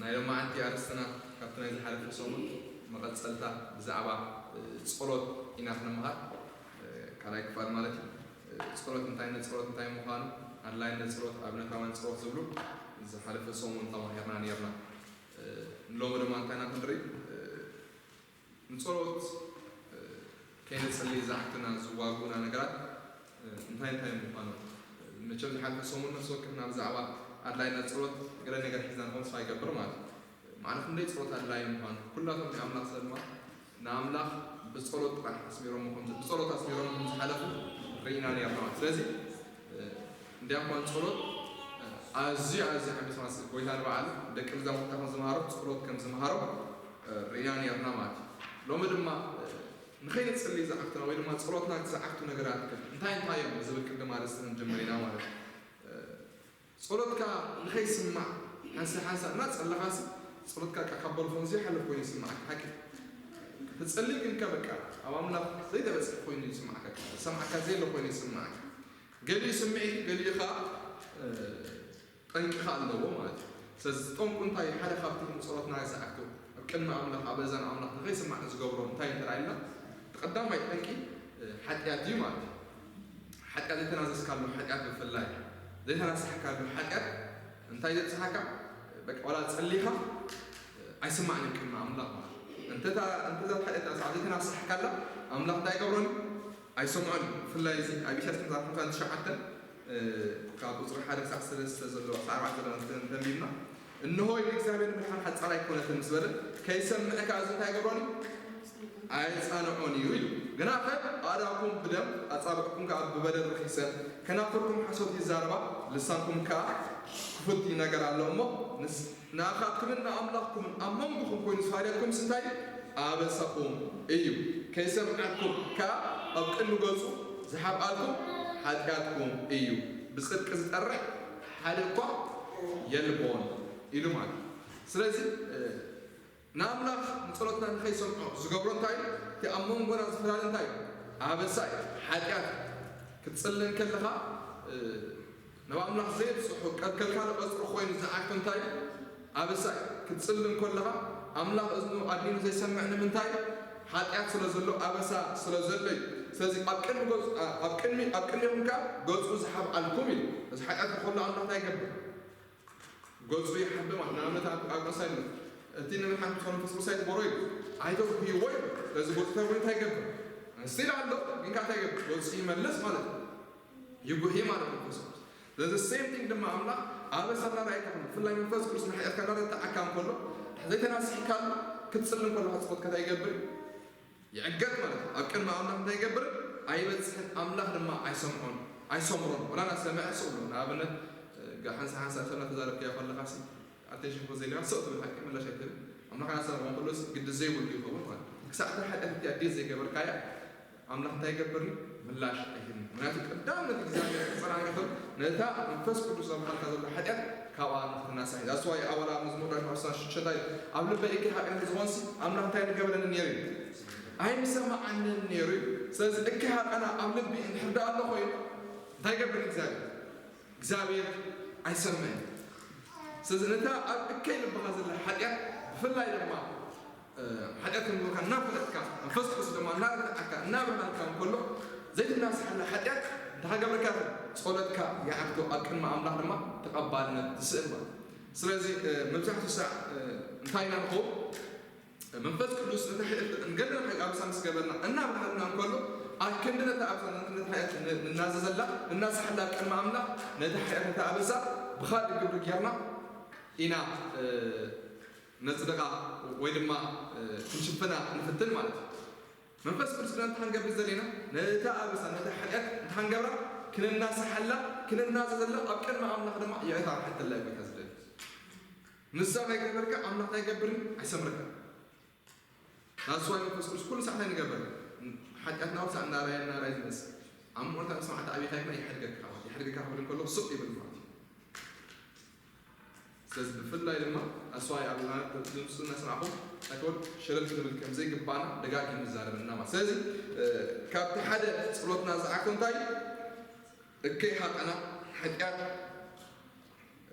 ናይ ሎማዓንቲ ኣርእስትና ካብቲ ናይ ዝሓለፈ ሰሙን መቐጸልታ ብዛዕባ ጸሎት ኢና ክንመሃር። ካልኣይ ክፋል ማለት እዩ። ጸሎት እንታይ፣ ንጸሎት እንታይ ምዃኑ፣ ኣድላይነት ጸሎት፣ ኣብነታውያን ጸሎት ዝብሉ ዝሓለፈ ሰሙን ተማሂርና ነርና። ሎሚ ድማ እንታይ ኢና ክንርኢ? ንጸሎት ከይንጽሊ ዝዓግቱና፣ ዝዋግኡና ነገራት እንታይ እንታይ ምዃኑ። መቸም ዝሓለፈ ሰሙን ነፍሲ ወከፍና ብዛዕባ ኣድላይነት ጸሎት ገለ ነገር ሒዝና ንኾን ስፋ ይገብር ማለት እዩ። ማዕረ ክንደይ ጸሎት ኣድላይ ምዃኑ፣ ኩላቶም ናይ ኣምላኽ ሰብ ድማ ንኣምላኽ ብጸሎት ጥራሕ ኣስሚሮም ከም ዝ-፣ ብጸሎት ኣስሚሮም ከም ዝሓለፉ ርኢና ነርና ማለት። ስለዚ እንዲያም ኮን ጸሎት ኣዝዩ ኣዝዩ ዓቢ ስማስ ጎይታ ንበዓል ደቂ መዛሙርታ ከም ዝመሃሮ ጸሎት ከም ዝመሃሮ ርኢና ነርና ማለት እዩ። ሎሚ ድማ ንኸይንጽሊ ዝዓግቱና ወይ ድማ ጸሎትና ዝዓግቱ ነገራት እንታይ እንታይ እዮም ዝብል ቅድም ኣርእስቲ ክንጅምር ኢና ማለት እዩ። ጸሎትካ ንኸይስማዕ ሓንሳእ ሓንሳእ እናጸለኻሲ ጸሎትካ ካብ በልፎን ዘይሓልፍ ኮይኑ ይስምዓካ። ሓቂ ትጸሊ ግንካ በቃ ኣብ ኣምላኽ ዘይተበጽሐ ኮይኑ ይስምዓካ። ሰምዓካ ዘየለ ኮይኑ ይስምዓካ። ገሊኡ ስምዒት፣ ገሊኡ ኸዓ ጠንቂ ኸዓ ኣለዎ ማለት እዩ። ስለዚ ጠንቁ እንታይ? ሓደ ካብቲ ንጸሎትና ዝዓግቶ ኣብ ቅድሚ ኣምላኽ፣ ኣብ እዛን ኣምላኽ ንኸይስማዕ ዝገብሮ እንታይ እንተ ኢልና፣ እቲ ቀዳማይ ጠንቂ ሓጢኣት እዩ ማለት እዩ። ሓጢኣት ዘይተናዘዝካሉ ሓጢኣት፣ ብፍላይ ዘይተናሳሕካሉ ሓጢኣት እንታይ ዘብጽሓካ? በቃ ዋላ ጸሊኻ ኣይስማዕን ቅድሚ ኣምላኽ ማለት እዩ። እንተ እታ፣ እንተ እዛ ሓጢኣት እዛ ዘይተናሳሕካላ ኣምላኽ እንታይ ይገብሮን? ኣይሰምዖን። ብፍላይ እዚ ኣብ ኢሳያስ ምዕራፍ ሓምሳን ትሽዓተን ካብ ቁጽሪ ሓደ ክሳዕ ሰለስተ ዘሎ፣ ክሳዕ ኣርባዕተ ዘሎ እንተ-፣ እንተንቢብና፣ እንሆ ኢሉ እግዚኣብሔር ብርሃን ሓጻር ኣይኮነትን ምስ በለ፣ ከይሰምዕ ከኣ እዚ እንታይ ይገብሮን እዩ? ኣይጻንዖን እዩ ኢሉ። ግናኸ ኣእዳውኩም ብደም ኣጻብዕኩም ከኣ ብበደል ረኺሰን፣ ከናፍርኩም ሓሶት ይዛረባ፣ ልሳንኩም ከኣ ክፉት ነገር ኣሎ እሞ ንስ ንኣኻትኩምን ንኣምላኽኩምን ኣብ መንጎኹም ኮይኑ ዝፋረየኩም እንታይ ኣበሳኹም እዩ። ከይሰምዓኩም ከኣ ኣብ ቅድሚ ገጹ ዝሓብኣልኩም ሓጢኣትኩም እዩ። ብጽድቂ ዝጠርሕ ሓደ እኳ የልቦን ኢሉ ማለት እዩ። ስለዚ ንኣምላኽ ንጸሎትና ንኸይሰምዖ ዝገብሮ እንታይ እዩ? እቲ ኣብ መንጎና ዝፈላለ እንታይ እዩ? ኣበሳ እዩ፣ ሓጢኣት እዩ። ክትጽሊ እንከለኻ ናብ ኣምላኽ ዘየብጽሑ ቀልቀልካ ቀጽሪ ኮይኑ ዝዓግቶ እንታይ እዩ? ኣበሳ እዩ። ክትጽሊ እንከለኻ ኣምላኽ እዝኑ ኣድኒኑ ዘይሰምዕ ንምንታይ እዩ? ሓጢኣት ስለ ዘሎ፣ ኣበሳ ስለ ዘሎ እዩ። ስለዚ ኣብ ቅድሚ ገጹ፣ ኣብ ቅድሚ፣ ኣብ ቅድሚኹም ከኣ ገጹ ዝሓብኣልኩም እዩ። እዚ ሓጢኣት ከሎ ኣምላኽ እንታይ ይገብር? ገጹ ይሓብእ ማለት። ንኣብነት ኣብ፣ ኣብ ቅዱሳይ ኣሎ፣ እቲ ንምድሓን ብዝኾነ መንፈስ ቅዱስ ኣይትግበሮ እዩ። ኣይተጉህይዎ እዩ። ስለዚ ገጹ እንታይ ይገብር? ስቲል ኣሎ፣ ግን ከኣ እንታይ ይገብር? ገጹ ይመልስ ማለት እዩ። ይጉህይ ማለት እዩ መንፈስ ቅዱስ። ስለዚ ሴም ቲንግ ድማ ኣምላኽ ኣበሳና ርኣይካ፣ ብፍላይ መንፈስ ቅዱስ ንሓጢኣትካ እናረተዓካ እንከሎ፣ ዘይተናሲሕካሉ ክትጽሊ እንከለኻ ጸሎትካ እንታይ ይገብር? ይዕገት ማለት እዩ። ኣብ ቅድሚ ኣምላኽ እንታይ ይገብር? ኣይበጽሕን። ኣምላኽ ድማ ኣይሰምዖን፣ ኣይሰምሮን። ወላ እናሰምዐ ስቕ ብሎ። ንኣብነት፣ እ፣ ሓንሳ ሓንሳ ሰብ እናተዛረብካዮ ከለኻሲ፣ ኣቴንሽን ኮ ዘይብልካ ስቕ ትብል፣ ሓቂ ምላሽ ኣይትህብን። ኣምላኽ እናሰምዖ ከሎስ ግዲ ዘይብሉ ይኸውን ማለት እዩ። ክሳዕ እታ ሓጢኣት እቲኣ ዲል ዘይገበርካያ፣ ኣምላኽ እንታይ ይገብር? ምላሽ ኣይህብን። ምኽንያቱ ቀዳም ነቲ እግዚኣብሔር ክጸናንካ ከሎ፣ ነታ መንፈስ ቅዱስ ዘምሓልካ ዘሎ ሓጢኣት ካብኣ ንኽትናሳሕ እዩ። That's why ኣወላ መዝሙር ዳዊት ሓምሳ ሽዱሽተ እንታይ እዩ? ኣብ ልበይ እከይ ሓጢኣት ዝኾንሲ ኣምላኽ እንታይ ንገበረኒ ነይሩ እዩ? ኣይምሰማዓንን ነይሩ እዩ። ስለዚ እከይ ሓጢኣትና ኣብ ልቢ እንድሕር ደኣ ኣሎ ኮይኑ እንታይ ይገብር እግዚኣብሔር? እግዚኣብሔር ኣይሰምዕን። ስለዚ ነታ ኣብ እከይ ልብኻ ዘላ ሓጢኣት ብፍላይ ድማ እ፣ ሓጢኣት ከም ዝበልካ እናፈለጥካ መንፈስ ቅዱስ ድማ እናረዳእካ እናብርሃንካ እንከሎ ዘይትናስሓላ ሓጢኣት እንታይ ክገብረካ? ጸሎትካ ይዓግቶ፣ ኣብ ቅድሚ ኣምላኽ ድማ ተቐባልነት ዝስእን ማለት እዩ። ስለዚ እ፣ መብዛሕትኡ ሳዕ እ፣ እንታይ ኢና ንኸውን? መንፈስ ቅዱስ ነታ ሓጢኣት እንገድና ሓጢኣት ኣብሳ ምስ ገበርና እናብርሃልና እንከሎ ኣብ ክንዲ ነታ ኣብሳ ነታ ሓጢኣት ን-፣ ንናዘዘላ ንናስሓላ ኣብ ቅድሚ ኣምላኽ ነታ ሓጢኣት ነታ ኣበሳ ብኻልእ ግብሪ ጌርና ኢና እ፣ ነጽድቓ ወይ ድማ እ፣ ክንሽፍና ንፍትን ማለት እዩ። መንፈስ ቅዱስ ግና እንታይ ክንገብር ዘለና? ነታ ኣበሳ፣ ነታ ሓጢኣት እንታይ ክንገብራ? ክንናስሓላ፣ ክንናዘዘላ፣ ኣብ ቅድሚ ኣምላኽ ድማ ይቕሬታ ክንሓተላ እዩ ጎይታ ዝደሊ። ንሳ ከይገበርካ ኣምላኽ እንታይ ይገብርን? ኣይሰምረካ። ናስዋይ መንፈስ ቅዱስ ኩሉ ሰዓት እንታይ ንገብር? ሓጢኣትና ኩሉ ሰዓት እናራየ፣ እናራየ ዝመጽእ። ኣብ ምቑርታ ንስማዕታ ኣቢኻ ይኮና ይሓድገካ ማለት እዩ። ይሓድገካ ክብል እንከሎ ስቕ ይብል ማለት እዩ። ስለዚ ብፍላይ ድማ ኣስዋይ ኣብ ድምፁ እናሰማዕኹም ኣይትበሉ፣ ሸለል ክንብል ከም ዘይግባእና ደጋጊሙ ይዛረበና ማለት። ስለዚ እ፣ ካብቲ ሓደ ጸሎትና ዝዓኮ እንታይ? እከይ ሓጠና፣ ሓጢኣት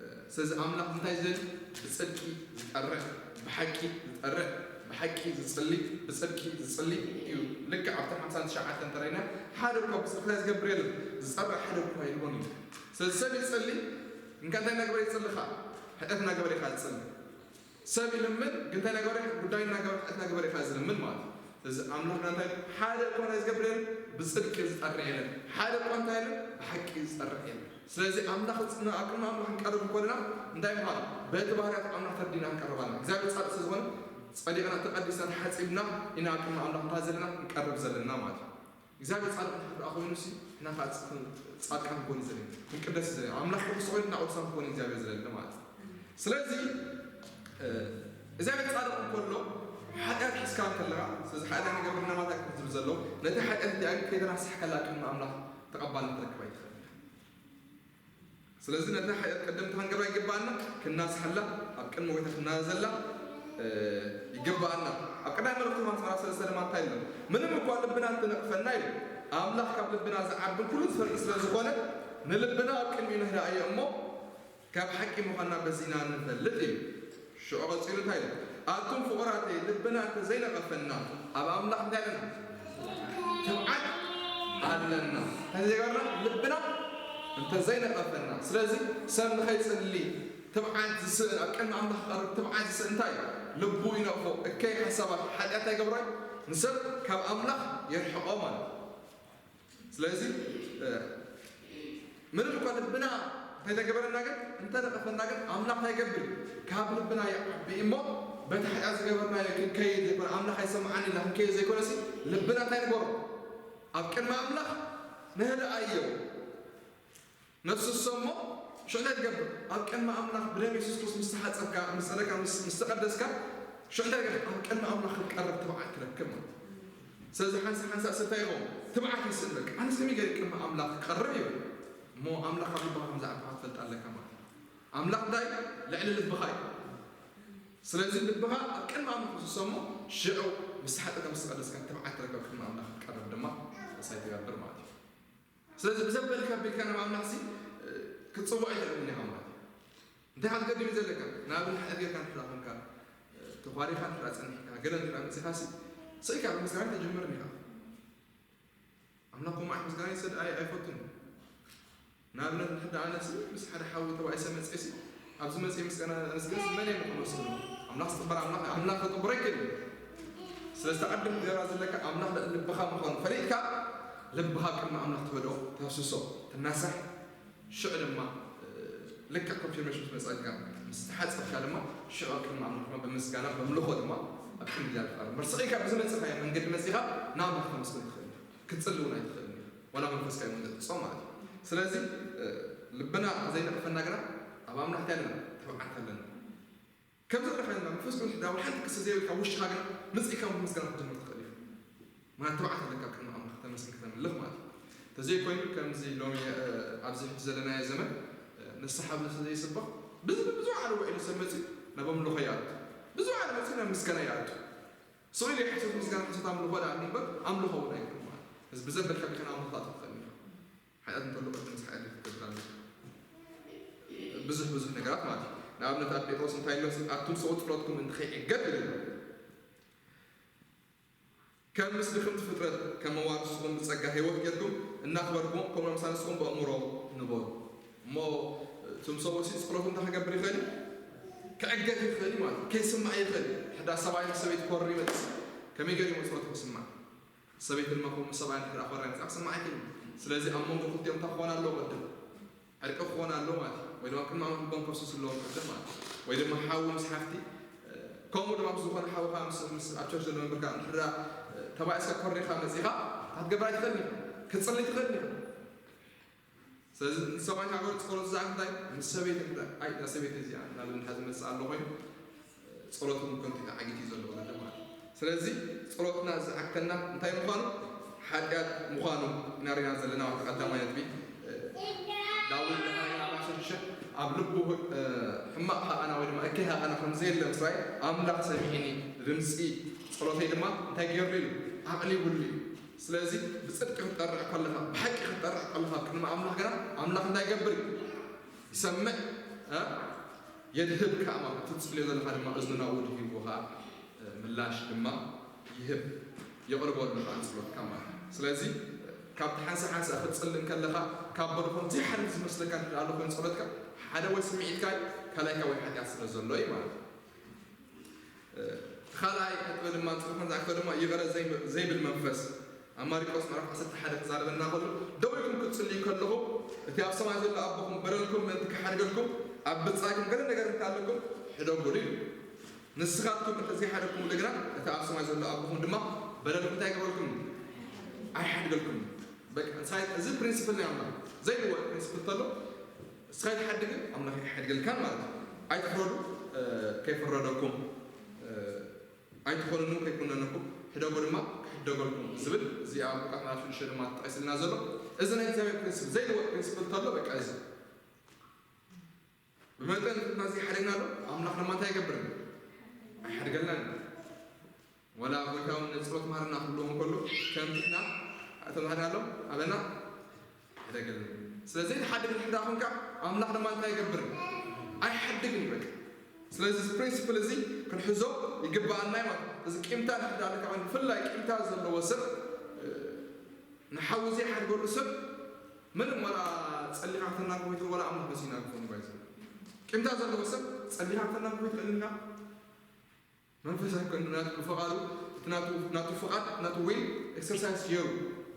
እ፣ ስለዚ ኣምላኽ እንታይ ዝደሊ? ብጽድቂ ዝጠርዕ፣ ብሓቂ ዝጠርዕ፣ ብሓቂ ዝጽሊ፣ ብጽድቂ ዝጽሊ እዩ። ልክዕ ኣብቲ ሓምሳን ትሽዓተን እንተረይና፣ ሓደ እኳ ብጽድቅታይ ዝገብር የለን፣ ዝጸርዕ ሓደ እኳ የልቦን እዩ። ስለዚ ሰብ ይጽሊ፣ እንካ እንታይ እናገበረ ይጽሊ ኸዓ? ሓጢኣት እናገበረ ኢኻ ዝጽሊ። ሰብ ይልምን፣ ግን እንታይ እናገበረ? ጉዳይ እናገበረ፣ ሓጢኣት እናገበረ ኢኻ ዝልምን ማለት እዩ። ስለዚ ኣምላኽና እንታይ? ሓደ እኳ እንታይ ዝገብር የለን፣ ብጽድቂ ዝጠርዕ የለን። ሓደ እኳ እንታይ የለን፣ ብሓቂ ዝጠርዕ የለን። ስለዚ ኣምላኽ ጽ-፣ ኣብ ቅድሚ ኣምላኽ ክንቀርብ እንኮለና እንታይ ምዃኑ በቲ ባህርያት ኣምላኽ ተርዲና ክንቀርብ ኣለና። እግዚኣብሔር ጻድቅ ስለ ዝኾነ ጸዲቕና ተቐዲስና ተሓጺብና ኢና ኣብ ቅድሚ ኣምላኽ እንታይ ዘለና ክንቀርብ ዘለና ማለት እዩ። እግዚኣብሔር ጻድቅ እንድሕር ደኣ ኮይኑ ሲ ንሕና ከዓ ጽ-፣ ጻድቃን ክንኮን እዩ ዘድሊ፣ ክንቅደስ እዩ ዘድሊ። ኣምላኽ ቅዱስ ኮይኑ ንሕና ቅዱሳን ክንኮን እዩ እግዚኣብሔር ዘድሊ ማለት እዩ። ስለዚ እ፣ እግዚኣብሔር ጻድቅ እንከሎ ሓጢኣት ሒዝካ እንከለኻ፣ ስለዚ ሓጢኣት ነገር ብናማታ ዝብል ዘሎ ነቲ ሓጢኣት እዚኣ ግን ከይተናሳሕካላ ቅድሚ ኣምላኽ ተቐባልነት ትረክብ ኣይትኽእልን። ስለዚ ነታ ሓጢኣት ቀደምቲ ክንገብራ ይግባኣና፣ ክናስሓላ፣ ኣብ ቅድሚ ጎይታ ክናዘዘላ፣ እ፣ ይግባኣና። ኣብ ቀዳማይ መልእኽቲ ዮሃንስ ምዕራፍ ሰለስተ ድማ እንታይ ኣሎ? ምንም እኳ ልብና እንተነቕፈና ኢሉ፣ ኣምላኽ ካብ ልብና ዝዓቢ ኩሉ ዝፈልጥ ስለ ዝኾነ፣ ንልብና ኣብ ቅድሚኡ ነህድኣዮ እሞ፣ ካብ ሓቂ ምዃንና በዚና ንፈልጥ እዩ። ሽዑ ቀጺሉ እንታይ ኢሉ? ኣቱም ፍቑራተይ፣ ልብና እንተዘይነቐፈና፣ ኣብ ኣምላኽ እንታይ ኣለና? ትብዓት ኣለና። እንታይ ዘይገበርና? ልብና እንተዘይነቐፈና። ስለዚ ሰብ ንኸይጽሊ ትብዓት ዝስእን፣ ኣብ ቅድሚ ኣምላኽ ክቐርብ ትብዓት ዝስእን እንታይ እዩ? ልቡ ይነቕፎ። እከይ ሓሳባት ሓጢኣት ኣይገብሮን። ንሰብ ካብ ኣምላኽ የርሕቖ ማለት እዩ። ስለዚ፣ እ፣ ምንም እኳ ልብና እንተይተገበረና ግን፣ እንተነቐፈና ግን፣ ኣምላኽ እንታይ ይገብር? ካብ ልብና ይዓቢ እሞ፣ በቲ ሓጢኣት ዝገበርናዮ ክንከይድ ዘይኮነ፣ ኣምላኽ ኣይሰምዓን ኢልና ክንከይድ ዘይኮነሲ፣ ልብና እንታይ ንገሮ? ኣብ ቅድሚ ኣምላኽ ነህድኣዮ። ነፍሲ እሶ እሞ፣ ሽዑ እንታይ ትገብር? ኣብ ቅድሚ ኣምላኽ ብደም የሱስ ክርስቶስ ምስ ተሓጸብካ፣ ምስ ጸለካ፣ ምስ፣ ምስ ተቐደስካ፣ ሽዑ እንታይ ትገብር? ኣብ ቅድሚ ኣምላኽ ክትቀርብ ትብዓት ትረክብ ማለት እዩ። ስለዚ ሓንሳ ሓንሳ ሰብ እንታይ ይኸውን? ትብዓት ይስእን በቃ። ኣነስ ከመይ ገይረ ቅድሚ ኣምላኽ ክቀርብ ይብል። እሞ ኣምላኽ ኣብ ልብኻ ከም ዝዓበኻ ትፈልጥ ኣለካ ማለት እዩ። ኣምላኽ እንታይ? ልዕሊ ልብኻ እዩ። ስለዚ ልብኻ ኣብ ቅድሚ ኣምላኽ ምስ ትሰሞ፣ ሽዑ ምስ ተሓጸብካ፣ ምስ ተቐደስካ ትብዓት ትረክብ፣ ቅድሚ ኣምላኽ ክትቀርብ ድማ ሳይ ትገብር ማለት እዩ። ስለዚ ብዘበልካ ኣቢልካ ናብ ኣምላኽሲ፣ እ፣ ክትጽውዖ ኣይትኽእልን ኢኻ ማለት እዩ። እንታይ ኢኻ ትገድም እዩ ዘለካ? ንኣብነት ሓጢኣት ጌርካ እንድሕር ኮንካ፣ እ፣ ተዃሪኻ እንድሕር ጸኒሕካ፣ ገለ እንድሕር መጺኻሲ፣ ስቕ ኢልካ ብምስጋና ኣይትጅምርን ኢኻ። ኣምላኽ ከምኡ ዓይነት ምስጋና ይሰድ-፣ ኣይ-፣ ኣይፈቱን እዩ። ንኣብነት እንድሕር ኣነሲ ምስ ሓደ ሓዊ ተባኢሰ መጺኤሲ፣ ኣብዚ መጺኤ ምስጋና ኣመስግንስ መን እየ ክመስግኖ? ኣምላኽ ዝጥበር ኣምላኽ፣ ኣምላኽ ክጥብሮ ኣይክእልን። ስለዚ ተቐድም ክትገብራ ዘለካ ኣምላኽ ልዕሊ ልብኻ ምዃኑ ፈሊጥካ፣ ልብኻ ቅድሚ ኣምላኽ ትህዶ፣ ተፍስሶ፣ ትናሳሕ፣ ሽዑ ድማ፣ እ፣ ልክዕ ኮንፊርሜሽን ምስ መጸካ፣ ምስ ተሓጸብካ ድማ፣ ሽዑ ኣብ ቅድሚ ኣምላኽ ድማ ብምስጋና፣ በምልኾ ድማ ኣብ ቅድሚ እግዚኣብሔር ትቐርብ። እምበር ስቕ ኢልካ ብዝመጽኻዮ መንገዲ መጺኻ ንኣምላኽ ተመስግን ኣይትኽእልን ኢኻ። ክትጽሊ እውን ኣይትኽእልን ኢኻ። ዋላ መንፈስካ ይመጽጾ ማለት እዩ። ስለዚ፣ እ፣ ልብና ዘይነቕፈና ግና ኣብ ኣምላኽ እንታይ ኣለና? ትብዓት ኣለና። ከም ዘለኻ ኢና መንፈስ ቅዱስ ዳውን ሓንቲ ክሲ ዘይብልካ ውሽኻ ግን ምጽኢካ ምስጋና ክትጅምር ትኽእል ኢኻ። ምኽንያቱ ትብዓት ኣለካ ቅድሚ ኣምላኽ ተመስገን ከተምልኽ ማለት እዩ። ተዘይኮይኑ ከምዚ ሎሚ፣ እ፣ ኣብዚ ሕጂ ዘለናዮ ዘመን፣ እ፣ ንስሓ ብዘይስበኽ ብዝ-፣ ብዝወዓለ ውዒሉ ሰብ መጺኡ ናብ ኣምልኾ ይኣቱ። ብዝወዓለ መጺኡ ናብ ምስጋና ይኣቱ። ስቕ ኢሉ ሓሶት ምስጋና ሓሶት ኣምልኾ ደኣ ኣሎ እምበር ኣምልኾ እውን ኣይኮነን ማለት እዩ። እዚ ብዘበልካ ቢኻ ናብ ኣምልኾ ትኣቱ ትኽእል ኢኻ። ሓጢኣት እንተሎ ቅድም ምስ ሓጢኣት ክትገብር ኣለካ። ብዙሕ ብዙሕ ነገራት ማለት እዩ። ንኣብነት ኣብ ጴጥሮስ እንታይ ኢሎ? ኣቱም ስቕ ጸሎትኩም እንተኸይዕገብ ይብል። ከም ምስ ድኽምቲ ፍጥረት ከም መዋርስኩም ብጸጋ ህይወት ጌርኩም እናኽበርኩም፣ ከምኡ ምሳና ንስኹም በእምሮ ንበሩ። እሞ እቶም ሰብኡሲ ጸሎት እንታይ ክገብር ይኽእል እዩ? ክዕገት ይኽእል እዩ ማለት እዩ። ከይስማዕ ይኽእል እዩ። ሕዳ ሰብኣይ ምስ ሰበይቲ ኮሪ ይመጽእ። ከመይ ገይሩ እዩ ጸሎቱ ክስማዕ? ሰበይቲ ድማ ከምኡ ምስ ሰብኣይ እንድሕር ኮራ ይመጽእ ክስማዕ ኣይክእልን። ስለዚ ኣብ መንጎ ክልቲኦም እንታይ ክኾን ኣለዎ ቅድም? ዕርቂ ክኾን ኣለዎ ማለት እዩ። ወይ ድማ ቅድሚ ኣምላኽ ልቦም ከፍስሱ ኣለዎም ቅድም ማለት እዩ። ወይ ድማ ሓዊ ምስ ሓፍቲ፣ እ፣ ከምኡ ድማ ምስ ዝኾነ ሓውኻ ምስ፣ ምስ ኣብ ቸርች ዘሎ መንበርካ እንድሕር፣ እ፣ ተባኢስካ ኮሪኻ መጺኻ፣ እንታይ ክትገብር ኣይትኽእልን ኢኻ። ክትጽሊ ትኽእል ኢኻ። ስለዚ ንሰብኣይካ ገሩ ጸሎት ዝኣክል እንታይ? ምስ ሰበይቲ እንዳ-፣ ኣይ፣ እዛ ሰበይቲ እዚኣ ናብ እንዳ ዝመጽእ ኣሎ ኮይኑ፣ ጸሎት እውን ከንቱ እዩ፣ ዓጊት እዩ ዘሎ ወለደ ማለት እዩ። ስለዚ ጸሎትና ዝዓግተና እንታይ ምዃኑ፣ ሓጢኣት ምዃኑ ኢና ርኢና ዘለና። ኣብቲ ቀዳማይ ነጥቢ፣ እ፣ ዳዊት ንዓና ኣብ ዓሰርተ ሽሕ ኣብ ልቡ፣ እ፣ ሕማቕ ሃቐና ወይ ድማ እከይ ሃቐና ከም ዘየለ ምስ ረኣየ፣ ኣምላኽ ሰሚዕኒ፣ ድምጺ ጸሎተይ ድማ እንታይ ገይርሉ ኢሉ? ኣቕሊቡሉ እዩ። ስለዚ ብጽድቂ ክትጠርዕ ከለኻ፣ ብሓቂ ክትጠርዕ ከለኻ፣ ቅድሚ ኣምላኽ ግና ኣምላኽ እንታይ ይገብር እዩ? ይሰምዕ፣ እ? የድህብ ከኣ ማለት እቲ ትጽልዮ ዘለኻ ድማ እዝኑ ናብኡ ድሂቡ ከኣ ምላሽ ድማ ይህብ፣ የቕርበሉ ከኣ ንጸሎትካ ማለት እዩ። ስለዚ ካብቲ ሓንሳእ ሓንሳእ ክትጽሊ እንከለኻ ካብ በርኾም ዘይሓልፍ ዝመስለካ እንድሕር ኣሎ ኮይኑ ጸሎትካ ሓደ ወይ ስምዒትካ እዩ፣ ካልኣይካ ወይ ሓጢኣት ስለ ዘሎ እዩ ማለት እዩ። ካልኣይ ነጥቢ ድማ ጽሑፍ መጽሓፍካ ድማ ይቕረ ዘይብል መንፈስ ኣብ ማርቆስ ምዕራፍ ዓሰርተ ሓደ ክዛረበና ከሎ ደው ኢልኩም ክትጽልዩ ከለኹም እቲ ኣብ ሰማይ ዘሎ ኣቦኹም በደልኩም ምእንቲ ክሓድገልኩም ኣብ ብጻይኩም ገለ ነገር እንተሃለኩም ሕደጉሉ እዩ። ንስኻትኩም እንተ ዘይሓደግኩምሉ ግና እቲ ኣብ ሰማይ ዘሎ ኣቦኹም ድማ በደልኩም እንታይ ይገብረልኩም? ኣይሓድገልኩም። በቃ እንታይ እዚ ፕሪንሲፕል ናይ ኣምላኽ ዘይልወጥ ፕሪንሲፕል ተሎ እስኻ ይትሓድግን ኣምላኽ ይሓድገልካን ማለት እዩ። ኣይትፍረዱ ከይፍረደኩም ኣይትኾንኑ ከይኩነነኩም ሕደጉ ድማ ክሕደገልኩም ዝብል እዚ ኣብ ሉቃስ ምዕራፍ ሽዱሽተ ድማ ተጠቂስልና ዘሎ እዚ ናይ እግዚኣብሔር ፕሪንስፕል ዘይልወጥ ፕሪንስፕል ተሎ በቃ እዚ ብመጠን ፍትና ዘይሓደግና ኣሎ ኣምላኽ ድማ እንታይ ይገብርን ኣይሓድገናን። ወላ ጎይታ እውን ንጸሎት ማርና ክብልዎ እንከሎ ከምትና ተማሃርናሎም ኣበና ይደግም። ስለዚ ዘይትሓድግ እንድሕር ደኣ ኮንካ ኣምላኽ ድማ እንታይ ይገብር? ኣይሓድግን እዩ በቃ። ስለዚ እዚ ፕሪንሲፕል እዚ ክንሕዞ ይግብኣና እዩ ማለት እዩ። እዚ ቂምታ እንድሕር ደኣ ኣለካ ኮይኑ ብፍላይ ቂምታ ዘለዎ ሰብ ንሓዉ ዘይሓድገሉ ሰብ ምንም ዋላ ጸሊኻ ክተናግፎ ይትኽእል ዋላ ኣምላኽ መሲኡ ይናግፎ ንባይ ዘሎ ቂምታ ዘለዎ ሰብ ጸሊኻ ክተናግፎ ይትኽእል ኢኻ መንፈሳዊ ከንዱ ናቱ ብፍቓዱ እቲ ናቱ ናቱ ፍቓድ ናቱ ዊል ኤክሰርሳይዝ ገይሩ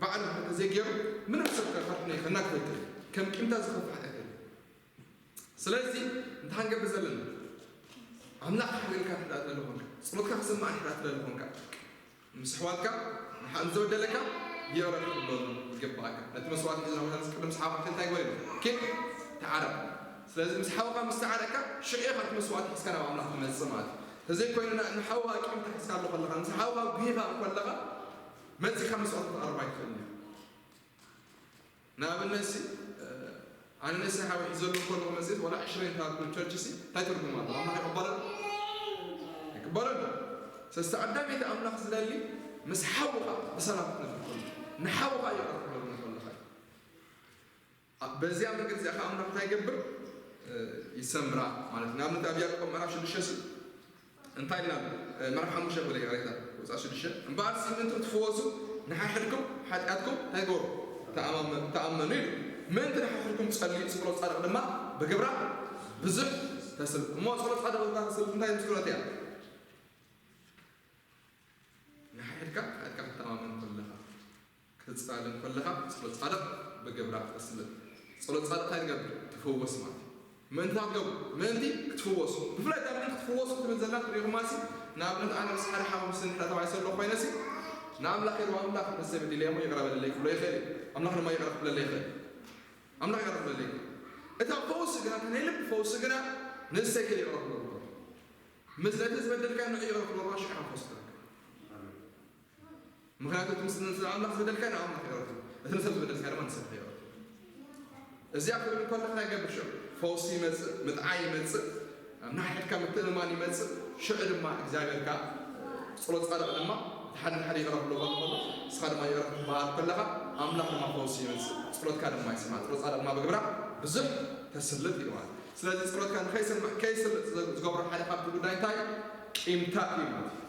ባዕሉ እንተዘይገይሩ ምንም ሰብ ከፋትና ከናግፈ ይትኽእል ከም ቂምታ ዝኸፍ ሓጢኣት የለ ስለዚ እንታይ ክንገብር ዘለና ኣምላኽ ክሕግልካ ትሕዳ ትለለ ኮንካ ጸሎትካ ክሰማዕ ትሕዳ ትለለ ኮንካ ምስ ኣሕዋትካ ንሓ- ንዝበደለካ ይቕረ ክትብለሉ ይግባኣካ ነቲ መስዋዕቲ ሒዝና ቦታ ቅድም ሰሓባ እንታይ ግበር ኪድ ተዓረቕ ስለዚ ምስ ሓውካ ምስ ተዓረቕካ ሽዑ ኢኻ እቲ መስዋዕቲ ሒዝካ ናብ ኣምላኽ ትመጽእ ማለት እዩ ተዘይኮይኑ ንሓውኻ ቂም ተሒዝካ ኣሎ ከለኻ ምስ ሓውኻ ጉሂኻ ከለኻ መጺኻ መስዋዕቲ ክትቐርብ ኣይትኽእልን ኢኻ ንኣብነት ሲ ኣነ ነሰ ሓዊ ሒዘሉ ከለኹ መጽት ወላ ዕሽረን ታርኩ ቸርች ሲ እንታይ ትርጉም ኣሎ ኣምላኽ ይቕበሎ ይቅበሎ ስለዚ ኣዳም እቲ ኣምላኽ ዝደሊ ምስ ሓውኻ ብሰላም ክትነብር ከሎ ንሓውኻ ይቕር ክትበሉ ከለኻ በዚኣ መንገዲ እዚኣ ከዓ ኣምላኽ እንታይ ይገብር ይሰምራ ማለት ንኣብነት ኣብ ያዕቆብ ምዕራፍ ሽዱሽተ ሲ እንታይ ኢልና ምዕራፍ ሓሙሽተ በለ ይቕሬታ ወፃእ ሽዱሽተ እምበኣር ሲ ምእንቲ ክትፍወሱ ንሓድሕድኩም ሓጢኣትኩም እንታይ ግበሩ ተኣማመኑ ኢሉ ምእንቲ ንሓድሕድኩም ጸልዩ ጸሎት ጻድቕ ድማ ብግብራ ብዙሕ ተስል እሞ ጸሎት ጻድቕ ብግብራ ተስል እንታይ ምስ ግብረት እያ ንሓድሕድካ ሓድካ ክትተማመን ከለኻ ክትጻለም ከለኻ ጸሎት ጻድቕ ብግብራ ክትስልጥ ጸሎት ጻድቕ እንታይ ትገብር ትፈወስ ማለት እዩ ምእንቲ ትገብር ምእንቲ ክትፍወሱ ብፍላይ እታ ምእንቲ ክትፍወሱ ክትብል ዘላ ትሪኢኹማ ሲ ንኣብነት ኣነ ምስ ሓደ ሓሙስ ንሕዳ ተባይ ሰሎ ኮይነ ሲ ንኣምላኽ ኢሉ ኣምላኽ ንሰብ ድልየሞ ይቕረ በለለይ ክብሎ ይኽእል እዩ ኣምላኽ ድማ ይቕረ ክብለለይ ይኽእል ኣምላኽ ይቕረ ክብለለይ ይኽእል እታ ፈውሲ ግና እታ ናይ ልቢ ፈውሲ ግና ንሰይ ክል ይቕረ ክብሎ ምስ ነቲ ዝበደልካ ንዕ ይቕረ ክብሎ ሽዑ ፈውሲ ትረክብ ምኽንያቱ እቲ ምስ ንኣምላኽ ዝበደልካ ንኣምላኽ ይቕረቱ እቲ ንሰብ ዝበደልካ ድማ ንሰብ ይቕረቱ እዚኣ ክብል እንከሎ እንታይ ገብር ሽዑ ፈውሲ ይመፅእ ምጥዓይ ይመፅእ ናሕድካ ምትእምማን ይመፅእ ሽዑ ድማ እግዚኣብሔር ከዓ ፀሎት ፃድቕ ድማ እቲ ሓደ ሓደ ይቕረብ ኣሎ ከሎ ከሎ ንስኻ ድማ ይቕረብ ትበሃል ከለኻ ኣምላኽ ድማ ፈውሲ ይመፅእ ፀሎትካ ድማ ይስማዕ ፀሎት ፃድቕ ድማ ብግብራ ብዙሕ ተስልጥ እዩ ማለት ስለዚ ፀሎትካ ንኸይሰምዕ ከይስልጥ ዝገብሮ ሓደ ካብቲ ጉዳይ እንታይ ቂምታ እዩ ማለት እዩ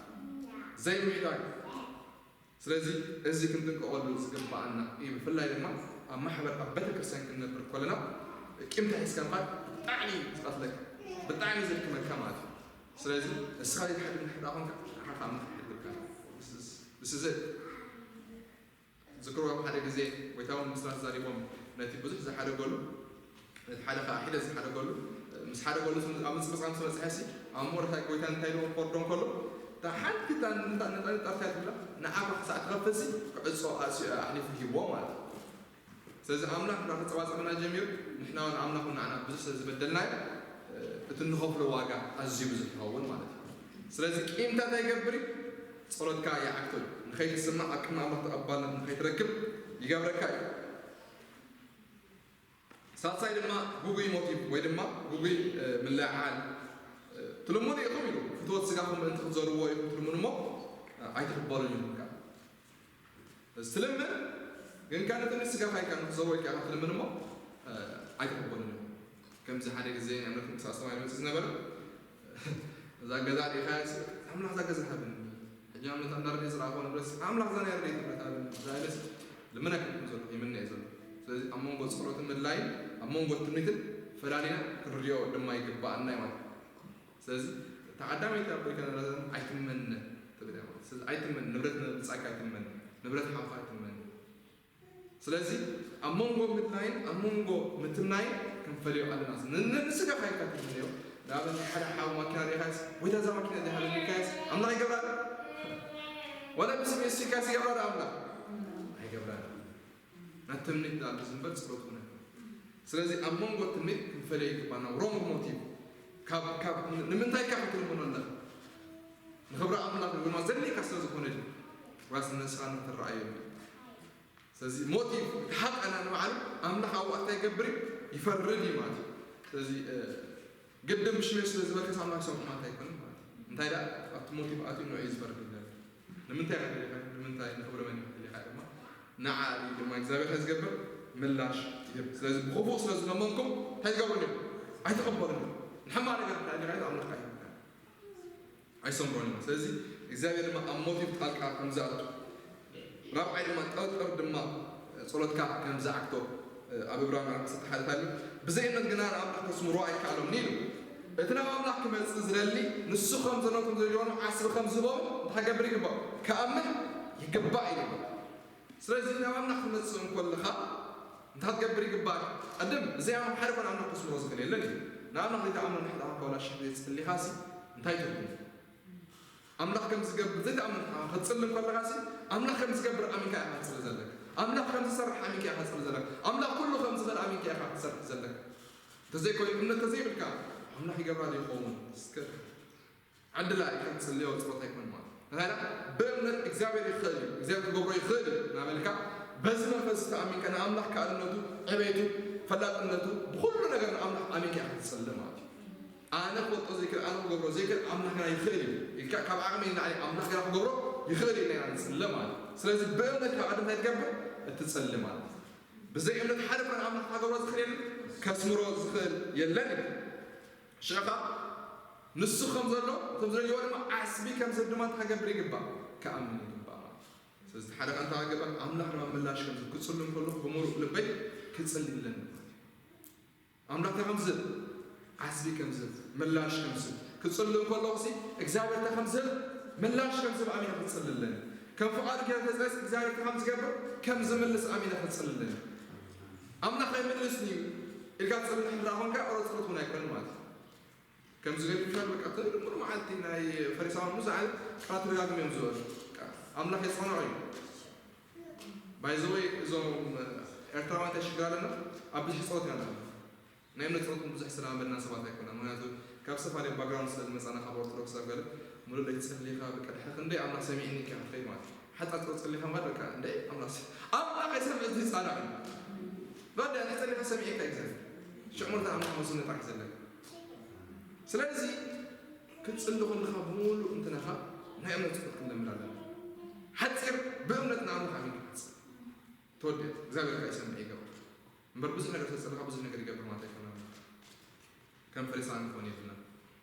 ዘይምሕዳግ ስለዚ እዚ ክንጥንቀቐሉ ዝግብኣና እዩ ብፍላይ ድማ ኣብ ማሕበር ኣብ ቤተክርስትያን ክንነብር ከለና ቂምታ ሒዝካ ምኻድ ብጣዕሚ ዝቐትለካ ብጣዕሚ ዘድክመካ ማለት እዩ ስለዚ እስኻ ዘይትሓድግ እንድሕር ደኣ ኮንካ ንዓኻ ምትሓድግካ this is it ዝክርዎም ሓደ ግዜ ጎይታ እውን ምስላ ተዛሪቦም ነቲ ብዙሕ ዝሓደገሉ ነቲ ሓደ ከዓ ሒደ ዝሓደገሉ ምስ ሓደገሉ ኣብ ምፅብፃም ዝበፅሐ ሲ ኣብ ሞርታ ጎይታ እንታይ ኢልዎ ክወርዶ እንከሎ እታ ሓንቲ እታ ንጠልጣልካ ትብላ ንዓኻ ክሳዕ ትኸፍል ሲ ክዕፆ ኣስኡ ኣሕሊፉ ሂብዎ ማለት እዩ ስለዚ ኣምላኽ እንዳ ተፀባፀበና ጀሚሩ ንሕና እውን ኣምላኽ ንዓና ብዙሕ ስለ ዝበደልናዮ እቲ እንኸፍሎ ዋጋ ኣዝዩ ብዙሕ ይኸውን ማለት እዩ ስለዚ ቂምታ እንታይ ይገብር እዩ ጸሎትካ ይዓግቶ እዩ ንኸይትስማዕ ኣብ ቅድሚ ኣምላኽ ተቐባልነት ንኸይትረክብ ይገብረካ እዩ ሳልሳይ ድማ ጉጉይ ሞቲቭ ወይ ድማ ጉጉይ ምልዕዓል ትልምኑ ኢኹም ኢሉ ፍትወት ስጋኹም ምእንቲ ክትዘርዎ ኢኹም ትልምኑ እሞ ኣይትቕበሉን ኢኹም ከ እዚ ትልምን ግን ከ ነቲ ንስጋኻ ኢልካ ንክትዘርዎ ኢልካ ኢኻ ትልምን እሞ ኣይትቕበሉን ኢኹም ከምዚ ሓደ ግዜ ኣምነት ምስ ኣስተማሪ መፅእ ዝነበረ እዛ ገዛ ሪኢኻያ ኣምላኽ እዛ ገዛ ሃብን ሕጂ ኣምነት ኣንዳረዲ ዝረኣኾ ንብረት ኣምላኽ እዛ ናይ ረድኤት ንብረት ሃብን ዛይለስ ልምና ከም ዘሎ ይምነ እዩ ዘሎ። ስለዚ ኣብ መንጎ ፀሎትን ምድላይን ኣብ መንጎ ትምኒትን ፈላሊና ክንሪኦ ድማ ይግባኣና እዩ ማለት እዩ። ስለዚ ተዓዳሚት ኣብ ኮይከ ኣይትመነ ትብል እያ ማለት ስለዚ ኣይትመን ንብረት ብፃካ ኣይትመን ንብረት ሓውካ ኣይትመን ስለዚ ኣብ መንጎ ምድላይን ኣብ መንጎ ምትምናይን ክንፈልዮ ኣለና። ንስጋኻ ኢልካ ትምነዮ። ንኣብነት ሓደ ሓው ማኪና ሪኢኻስ ወይ ታዛ ማኪና እዚኣ ሃበኒ ኢልካስ ኣምላኽ ይገብራ ዶ? ዋላ ብስም የሱስ ኢልካስ ይገብራ ዶ ኣምላኽ? ኣይገብራን። ናብ ትምኒት ዝኣቱ ዝንበር ጸሎት እውን ኣይኮነን። ስለዚ ኣብ መንጎ ትምኒት ክንፈልዮ ይግባና። ሮንግ ሞቲቭ ካብ ካብ ንምንታይ ኢልካ ክትልምኖ ኣለኻ? ንኽብሪ ኣምላኽ ድማ ዘድልየካ ስለ ዝኾነ ድዩ? ዋስ ንስኻ ንኽትረኣየሉ ስለዚ ሞቲቭ እቲ ሓጣና ንባዕሉ ኣምላኽ ኣብኡ እንታይ ይገብር እዩ? ይፈርድ እዩ ማለት እዩ። ስለዚ ግድን ብሽመይ ስለ ዝበልካስ ኣምላኽ ይሰምዖ ማለት ኣይኮነን ማለት እዩ። እንታይ ደኣ ኣብቲ ሞቲቭ ኣትዩ ንዑ እዩ ዝፈርድ ይላል። ንምንታይ ኢኻ ደሊኻ? ንምንታይ ንኽብሪ መን ኢኻ ደሊኻ ድማ ንዓ እዩ ድማ እግዚኣብሔር እንታይ ዝገብር ምላሽ ይህብ። ስለዚ ብኽፉእ ስለ ዝለመንኩም እንታይ ትገብሩ እዮም? ኣይትቕበሉን እዮም። ንሕማቕ ነገር እንታይ ደሊኻ ኣምላኽ ኣይህብካ። ኣይሰምሮን ኢና። ስለዚ እግዚኣብሔር ድማ ኣብ ሞቲቭ ጣልቃ ከም ዝኣቱ ራብዓይ ድማ ጠርጥር ድማ ጸሎትካ ከም ዝዓግቶ ኣብ እብራውያን ኣርባዕተ ሓደ ኣሎ። ብዘይ እምነት ግና ንኣምላኽ ከስምሮ ኣይከኣሎምን ኢሉ። እቲ ናብ ኣምላኽ ክመጽእ ዝደሊ ንሱ ከም ዘለኩም ዘይኮኑ ዓስቢ ከም ዝህቦም እንታይ ክገብር ይግባእ? ክኣምን ይግባእ ኢሉ። ስለዚ ናብ ኣምላኽ ክትመጽእ እንከለኻ እንታይ ክትገብር ይግባእ? ቀድም እዚ ኣምላኽ ሓደ ኮን ኣምላኽ ከስምሮ ዝኽእል የለን እዩ። ንኣምላኽ ዘይተኣምኖ ንሕና ኮላ ሽሕ ዘይትጸሊኻሲ እንታይ ትርጉም? ኣምላኽ ከም ዝገብር ዘይተኣምኖ ክትጽሊ እንከለኻሲ ኣምላኽ ከም ዝገብር ኣሚንካ ኢኻ ክትጽሊ ዘለካ። ኣምላኽ ከም ዝሰርሕ ኣሚንካ ኢኻ ክትጽሊ ዘለካ። ኣምላኽ ኩሉ ከም ዝኽእል ኣሚንካ ኢኻ ክትሰርሕ ዘለካ። እንተዘይኮይኑ እምነት ተዘይብልካ ኣምላኽ ይገብራ ዶ ይኸውን? እስከ ዕድላ ኢልካ ትጽልዮ ጸሎት ኣይኮን ማለት እንታይ ደኣ ብእምነት እግዚኣብሔር ይኽእል እዩ እግዚኣብሔር ክገብሮ ይኽእል እዩ እናበልካ በዚ መንፈስ ዝተኣሚንካ ንኣምላኽ ከኣልነቱ ዕቤቱ ፈላጥነቱ ብኩሉ ነገር ንኣምላኽ ኣሚንካ ኢኻ ትጽሊ ማለት እዩ ኣነ ክወጦ ዘይክእል ኣነ ክገብሮ ዘይክእል ኣምላኽና ይኽእል እዩ ኢልካ ካብ ዓቕሚ ንላዕሊ ኣምላኽ ገና ክገብሮ ይኽእል እዩ ኢና ንጽሊ ማለት እዩ ስለዚ ብእምነት ካብ ኣድም እንታይ ትገብር እትጽሊ ማለት እዩ ብዘይ እምነት ሓደ ኮነ ኣምላኽ ክገብሮ ዝኽእል የለን ከስምሮ ዝኽእል የለን እዩ ሽኻ ንሱ ከም ዘሎ እቶም ዝደልይዎ ድማ ዓስቢ ከም ሰብ ድማ እንታይ ክገብር ይግባእ ክኣምን ይግባእ ማለት እዩ ስለዚ ሓደ ከ እንታይ ክገብር ኣምላኽ ድማ ምላሽ ከም ዝህብ ክጽሉ እንከለኹ ብምሉእ ልበይ ክጽሊ ኣለኒ ማለት እዩ ኣምላኽ እንታይ ከም ዝህብ ዓስቢ ከም ዝህብ ምላሽ ከም ዝህብ ክጽሉ እንከለኹ ሲ እግዚኣብሔር እንታይ ከም ዝህብ ምላሽ ከም ዝህብ ኣሚነ ክጽሊ ኣለኒ ከም ፍቓዱ ገይረ ተጸስ እግዚኣብሔር እንታይ ከም ዝገብር ከም ዝምልስ ኣሚነ ክጽሊ ኣለኒ ኣምላኽ ኣይምልስን እዩ ኢልካ ትጸሊ እንድሕር ኮንካ ኦሮ ጸሎት እውን ኣይኮነን ማለት እዩ ከምዚ ገዲፍካ በቃ ተድምሩ መዓልቲ ናይ ፈሪሳውያን ብዙሕ ዓይነት ቃላት ተደጋግም እዮም ዝበሉ ኣምላኽ የጸንዖ እዩ ባይዘወይ እዞም ኤርትራውያን እንታይ ሽግር ኣለና ኣብ ብዝሒ ጸሎት ኢና ኣለና ናይ እምነት ጸሎት ብዙሕ ዝተለማመድና ሰባት ኣይኮና ምክንያቱ ካብ ዝተፈላለየ ባክግራውንድ ስለ ዝመጻና ካብ ኦርቶዶክስ ኣብ ገለ ሙሉእ ለይቲ ጸሊኻ በቃ ድሕሪ ክንደይ ኣምላኽ ሰሚዕኒ ኢልካ ክትኸይድ ማለት እዩ ሓጻር ጸሎት ጸሊኻ እምበር በቃ እንደ ኣምላኽ ኣምላኽ ኣይሰምዕ እዚ ጻንዕ እዩ ባዳ እንታይ ጸሊኻ ሰሚዕካ እግዚኣብሔር ሽዑ ማለት ኣምላኽ መስሉ ነጣቂ ዘለካ ስለዚ ክትጽሊ ከለኻ ብምሉእ እንትነኻ ናይ እምነት ጸሎት ክንለምድ ኣለና ሓጺር ብእምነት ንኣምላኽ ኣሚንካ ክትጽሊ ተወዲኣት እግዚኣብሔር ከኣ ይሰምዕ ይገብር እምበር ብዙሕ ነገር ተጸልኻ ብዙሕ ነገር ይገብር ማለት ኣይኮነ ከም ፈሪሳን ክኾን የብልና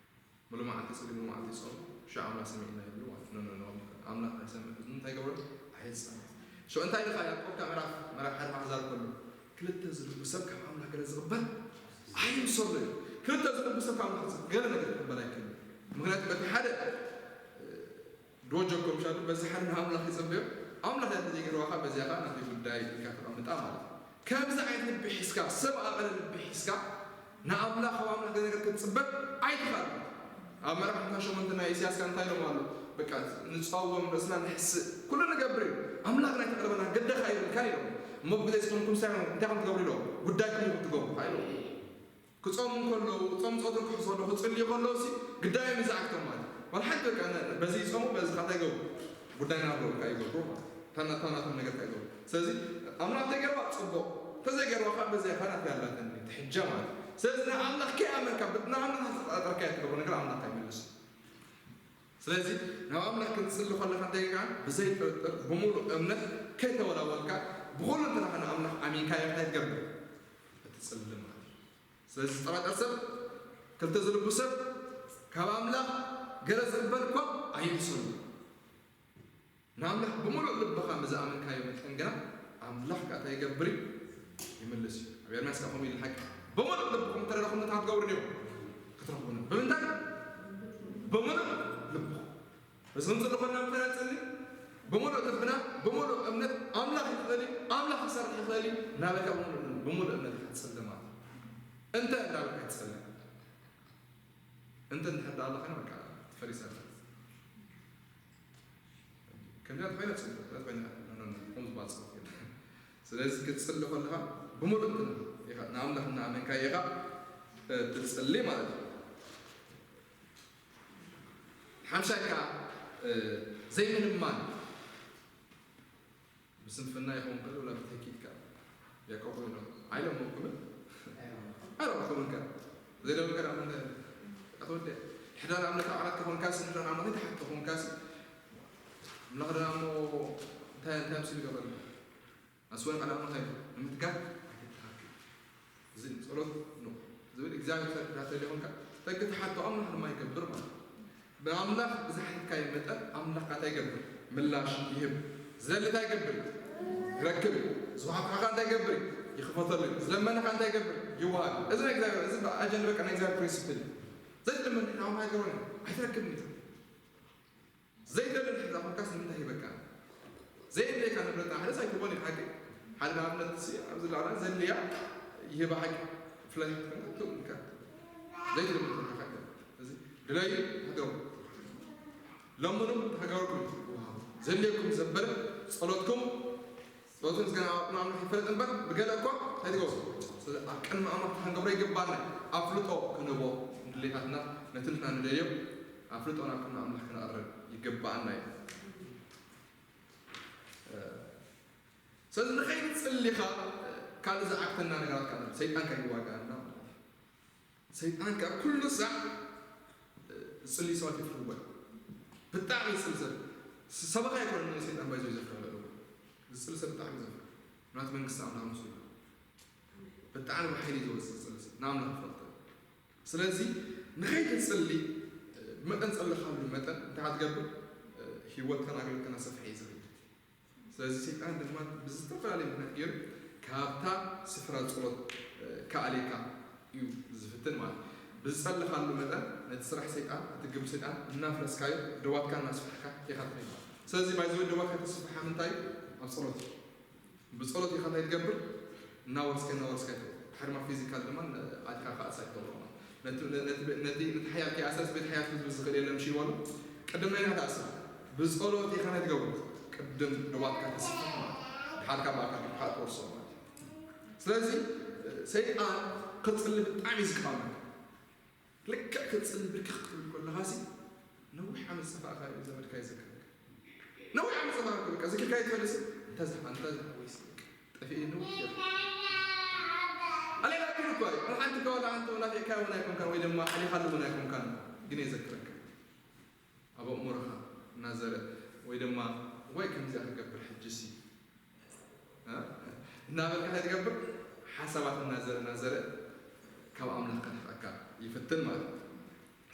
ሙሉ መዓልቲ ጽሊ ሙሉ መዓልቲ ጾም ሽዓ ኣምላኽ ሰሚዕና ይብሉ ማለት ነው ነው አምላኽ ኣይሰምዕ እንታይ ገብረ ኣይጸምዕ ሾ እንታይ ኢልካ ያዕቆብ ካብ ምዕራፍ ምዕራፍ ሓደ ማሕዛር ከሎ ክልተ ዝልቡ ሰብ ካብ ኣምላኽ ገለ ዝቕበል ኣይምሰሉ ክልተ ዝልቡ ሰብ ካብ ኣምላኽ ገለ ነገር ክቕበል ኣይክእል ምክንያቱ በቲ ሓደ ዶጀ ኮምሻሉ በዚ ሓደ ንኣምላኽ ይጽበዮ ኣምላኽ ያተ ዘይገርባኻ በዚያ ኸዓ ናተይ ጉዳይ ኢልካ ተቐምጣ ማለት እዩ ከምዚ ዓይነት ልቢ ሒዝካ ሰብ ኣቐለ ልቢ ሒዝካ ንኣምላኽ ካብ ኣምላኽ ገለ ነገር ክትጽበ ኣይትኽኣል ኣብ መራሕትና ሸሞንተ ናይ ኢሳያስ ከ እንታይ ኢሎም ኣሎ በቃ ንጸውም ርእስና ንሕስእ ኩሉ ንገብር እዩ ኣምላኽ ናይ ተቐርበና ገደኻ ይብልካ ኢሎም እሞ ብግዜ ስኹም ኩምሳይ እንታይ ከም ትገብሩ ኢሎም ጉዳይኩም ኢኹም ትገብሩ ኢሎም ክጾሙ ከለዉ ጾም ጾቱ ክሕሱ ከለዉ ክጽልዩ ከለዉ ሲ ግዳዮም ይዝዓግቶም ማለት ዋላ ሓንቲ በቃ በዚ ይጾሙ በዚ ካታ ይገብሩ ጉዳይ ናብሮ በቃ ይገብሩ ማለት ታናታናቶም ነገር ካይገብሩ ስለዚ ኣምላኽ ተገርባ ጽቡቕ ተዘይገርባ ከዓ በዚ ኸናት ያላተኒ ትሕጃ ማለት ስለዚ ንኣምላኽ ከይኣመንካ ንኣምላኽ ተጠራጠርካ ትገብሮ ነገር ኣምላኽ ኣይመልስ ስለዚ ናብ ኣምላኽ ክትጽሊ ከለኻ እንታይ ከዓ ብዘይ ጥርጥር ብምሉእ እምነት ከይተወላወልካ ብኩሉ እንተለኻ ንኣምላኽ ኣሚንካ ኢኻ ትገብር እትጽሊ ማለት ስለዚ ዝጠራጠር ሰብ፣ ክልተ ዝልቡ ሰብ ካብ ኣምላኽ ገለ ዝቕበል እኳ ኣይምሰሉ። ንኣምላኽ ብምሉእ ልብኻ ምዝኣመንካዮ መጠን ግና ኣምላኽ ከኣ እንታይ ይገብር እዩ? ይምልስ እዩ። ኣብ ኤርምያስ ከኣ ከምኡ ኢሉ ሓቂ ብምሉእ ልብኹም እንተ ደኣ ትገብሩ ዲኹም ክትረኽቡ ነው። ብምንታይ? ብምሉእ ልብኹም። እዚ ክንጽሊ ኮና ምንታይ ንጽሊ? ብምሉእ ልብና፣ ብምሉእ እምነት ኣምላኽ ይኽእል እዩ፣ ኣምላኽ ክሰርሕ ይኽእል እዩ። ናበይ ከኣ ብምሉእ፣ ብምሉእ እምነት ኢኻ ትጽሊ ማለት እዩ። እንተ እንዳበልካ ትጽሊ። እንተ እንድሕር ደኣ ኣለኻ በቃ ትፈሪስ ኣለኻ። ከምዚኣ እንተኾይና ጽቡቕ፣ ከምዚኣ እንተኾይና ኖ፣ ኖ፣ ኖ፣ ከምኡ ዝበሃል ጸሎት የለን። ስለዚ ክትጽሊ ከለኻ ብምሉእ እንትን ኢኻ፣ ንኣምላኽ እናኣመንካዮ ኢኻ፣ እ፣ ትጽሊ ማለት እዩ። ሓምሻይ ከኣ፣ እ፣ ዘይምልማን። ብስንፍና ይኸውን ከሎ ወላ ብትህኪት ከኣ ያዕቆብ ኢሎም ኣይለመንኩምን። ኣይረኣኹምን ከኣ። ዘይለመንካ ደኣ ምንታይ? ኣቶ ወዲ፣ ሕዳር ኣምላኽ ዓራት ከኾንካስ፣ ሕዳር ኣምላኽ ይትሓት ከኾንካስ፣ ኣምላኽ ደኣ እሞ እንታይ፣ እንታይ ኣምሲሉ ገበረልካ? ኣስወን ቃል ኣምላኽ እንታይ? ንምትጋት ኣይትተሃከ። እዚ ጸሎት ነው ዝብል እግዚኣብሔር ክሰርሕ ዳተል ይኾንካ። ተግትሓቶ ኣምላኽ ድማ ይገብር ማለት ነው። ብኣምላኽ ብዝሓትካዮ መጠን ኣምላኽ እንታይ ይገብር? ምላሽ ይህብ። ዝደሊ እንታይ ይገብር? ይረክብ። ዝወሃብካ እንታይ ይገብር? ይኽፈተሉ። ዝለመነካ እንታይ ይገብር? ይወሃብ። እዚ ናይ እግዚኣብሔር፣ እዚ ኣጀንዳ በቃ ናይ እግዚኣብሔር ፕሪንሲፕል እዩ። ዘይትልምን ንሕና እንታይ ይገብረና? ኣይትረክብን እዩ። ዘይደሊ ንሕና ኮንካስ ንምንታይ ይህበካ? ዘየድልየካ ንብረት ንሓደ ሰብ ኣይትህቦን እዩ ሓቂ። ሓደ ንኣብነት ሲ ኣብዚ ላዕላ ዘድልያ ይህባ ሓቂ። ብፍላይ ክትኮን ትብልካ። ዘይትልምን ሓቂ። እዚ ድለዩ ሃገሩ። ለምኑ ሃገርኩም ይወሃቡ። ዘድልየኩም ዘበለ ጸሎትኩም ጸሎትን ምስጋና ኣብ ቅድሚ ኣምላኽ ይፈለጥ እምበር ብገለ እኳ እንታይ ትገብሩ? ስለዚ ኣብ ቅድሚ ኣምላኽ ክንገብሮ ይግባና። ኣፍልጦ ክንህቦ ንድሌታትና ነቲ ንሕና ንደልዮ ኣፍልጦ ናብ ቅድሚ ኣምላኽ ክነቕርብ ይግባኣና እዩ። እ፣ ስለዚ ንኸይንጽሊ ኸኣ፣ እ፣ ካልእ ዝዓግተና ነገራት ከኣ ኣሎ። ሰይጣን ከኣ ይዋግኣና ማለት እዩ። ሰይጣን ከኣ ኩሉ ሳዕ፣ እ፣ ዝጽልዩ ሰባት የፍርህዎ እዩ። ብጣዕሚ ዝጽሊ ሰብ፣ ስ-፣ ሰበኻ ኣይኮነን ንሰይጣን ባይዞ ዘፍርህ ዘሎ። ዝጽሊ ሰብ ብጣዕሚ ዘፍርህ። ምክንያቱ መንግስቲ ኣምላኽ ምስኡ እዩ። ብጣዕሚ ብሓይሊ እዩ ዝወጽእ ዝጽሊ ሰብ። ንኣምላኽ ይፈልጦ እዩ። ስለዚ ንኸይትጽሊ፣ እ፣ መጠን ጸለኻሉ መጠን እንታይ ክትገብር፣ እ፣ ህይወትካን ኣገልግሎትካን ኣሰፍሐ እዩ ዝብል። ስለዚ ሰይጣን ድማ ብዝተፈላለየ ምኽንያት ገይሩ ካብታ ስፍራ ጸሎት፣ እ፣ ክኣልየካ እዩ ዝፍትን ማለት እዩ። ብዝጸለኻሉ መጠን ነቲ ስራሕ ሰይጣን፣ ነቲ ግብሪ ሰይጣን እናፍረስካዮ ደዋትካ እናስፋሕካ ኢኻ ትኸይድ ማለት እዩ። ስለዚ ባይዘወይ ደዋትካ ተስፍሓ ምንታይ እዩ? ኣብ ጸሎት እዩ። ብጸሎት ኢኻ እንታይ ትገብር? እናወረስካ፣ እናወረስካ ይኸይድ። ድሓር ድማ ፊዚካል ድማ ኣቲኻ ክኣሳ ይገብሮ ማለት። ነቲ፣ ነቲ፣ ነቲ፣ ነቲ ሓያል ከይኣሰስ ቤት ሓያል ክዝብል ዝኽእል የለን ምሽ ይበሉ። ቅድም ናይና ትኣስር። ብጸሎት ኢኻ እንታይ ትገብር? ቅድም ደዋትካ ተስፍሕ ማለት። ድሓር ካብ ኣካል ከዓ ትወርሶ ማለት። ስለዚ ሰይጣን ክጽሊ ብጣዕሚ እዩ ዝቃወመካ። ልክዕ ክትጽሊ ብርክኽ ክትብል ከለኻሲ ነዊሕ ዓመት ዝጠፋእካ እዩ ዘመድካ ይዘክረካ። ነዊሕ ዓመት ዝጠፋእካ በቃ ዝክርካ ይትመለስ። እንተ ዝሓ-፣ እንተ ዝሓወይሲ በቃ ጠፊኤ ነዊሕ ገይሩ። ኣሌና ቢሉ እኮ እዩ። ሓንቲ እኳ ወላ ሓንቲ ናፊቕካ እውን ኣይኮንካን ወይ ድማ ሓሊኻሉ እውን ኣይኮንካን። ግን የዘክረካ። ኣብ ኣእምሮኻ እናዘረ ወይ ድማ ወይ ከምዚኣ ክገብር ሕጅሲ እ? እናበልካ እንታይ ትገብር? ሓሳባት እናዘረ፣ እናዘረ ካብ ኣምላኽ ከርሕቐካ ይፍትን ማለት እዩ።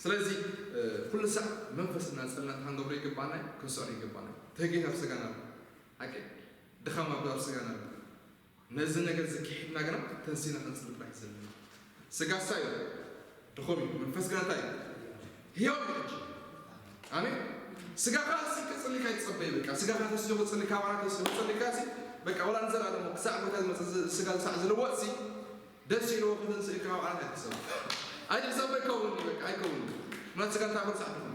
ስለዚ፣ እ፣ ኩሉ ሳዕ መንፈስ እናጸልና እንታይ ክንገብሮ ይግባና እዩ? ክንስዕሮ ይግባና እዩ። ትህጌት ኣብ ስጋና ኣሎ። ሓቂ? ድኻም ኣብ፣ ኣብ ስጋና ኣሎ። ነዚ ነገር እዚ ክሒድና ግና ተንሲና ክንጽሊ ጥራሕ እዩ ዘለና። ስጋ ሳይ ድኹም እዩ፣ መንፈስ ግና እንታይ እዩ? ህያው እዩ። ኣሜን። ስጋኻ እሲ ክጽልካ ይጸበይ፣ በቃ ስጋኻ ተስዮ ክጽልካ፣ ኣባና ተስዮ ክጽልካ እሲ በቃ ወላ ንዘለኣለሙ ክሳዕ ጎይታ ዝመጽእ ዝ-፣ ስጋ ሳዕ ዝልወጥ ሲ ደስ ኢልዎ ክትንስእ ኢልካ ኣብ ዓራት ኣይትሕሰቡ። ኣይትሕሰቡ፣ ኣይከውን፣ በቃ ኣይከውን። ምናት ስጋ እንታይ ክሳዕ ድኹም።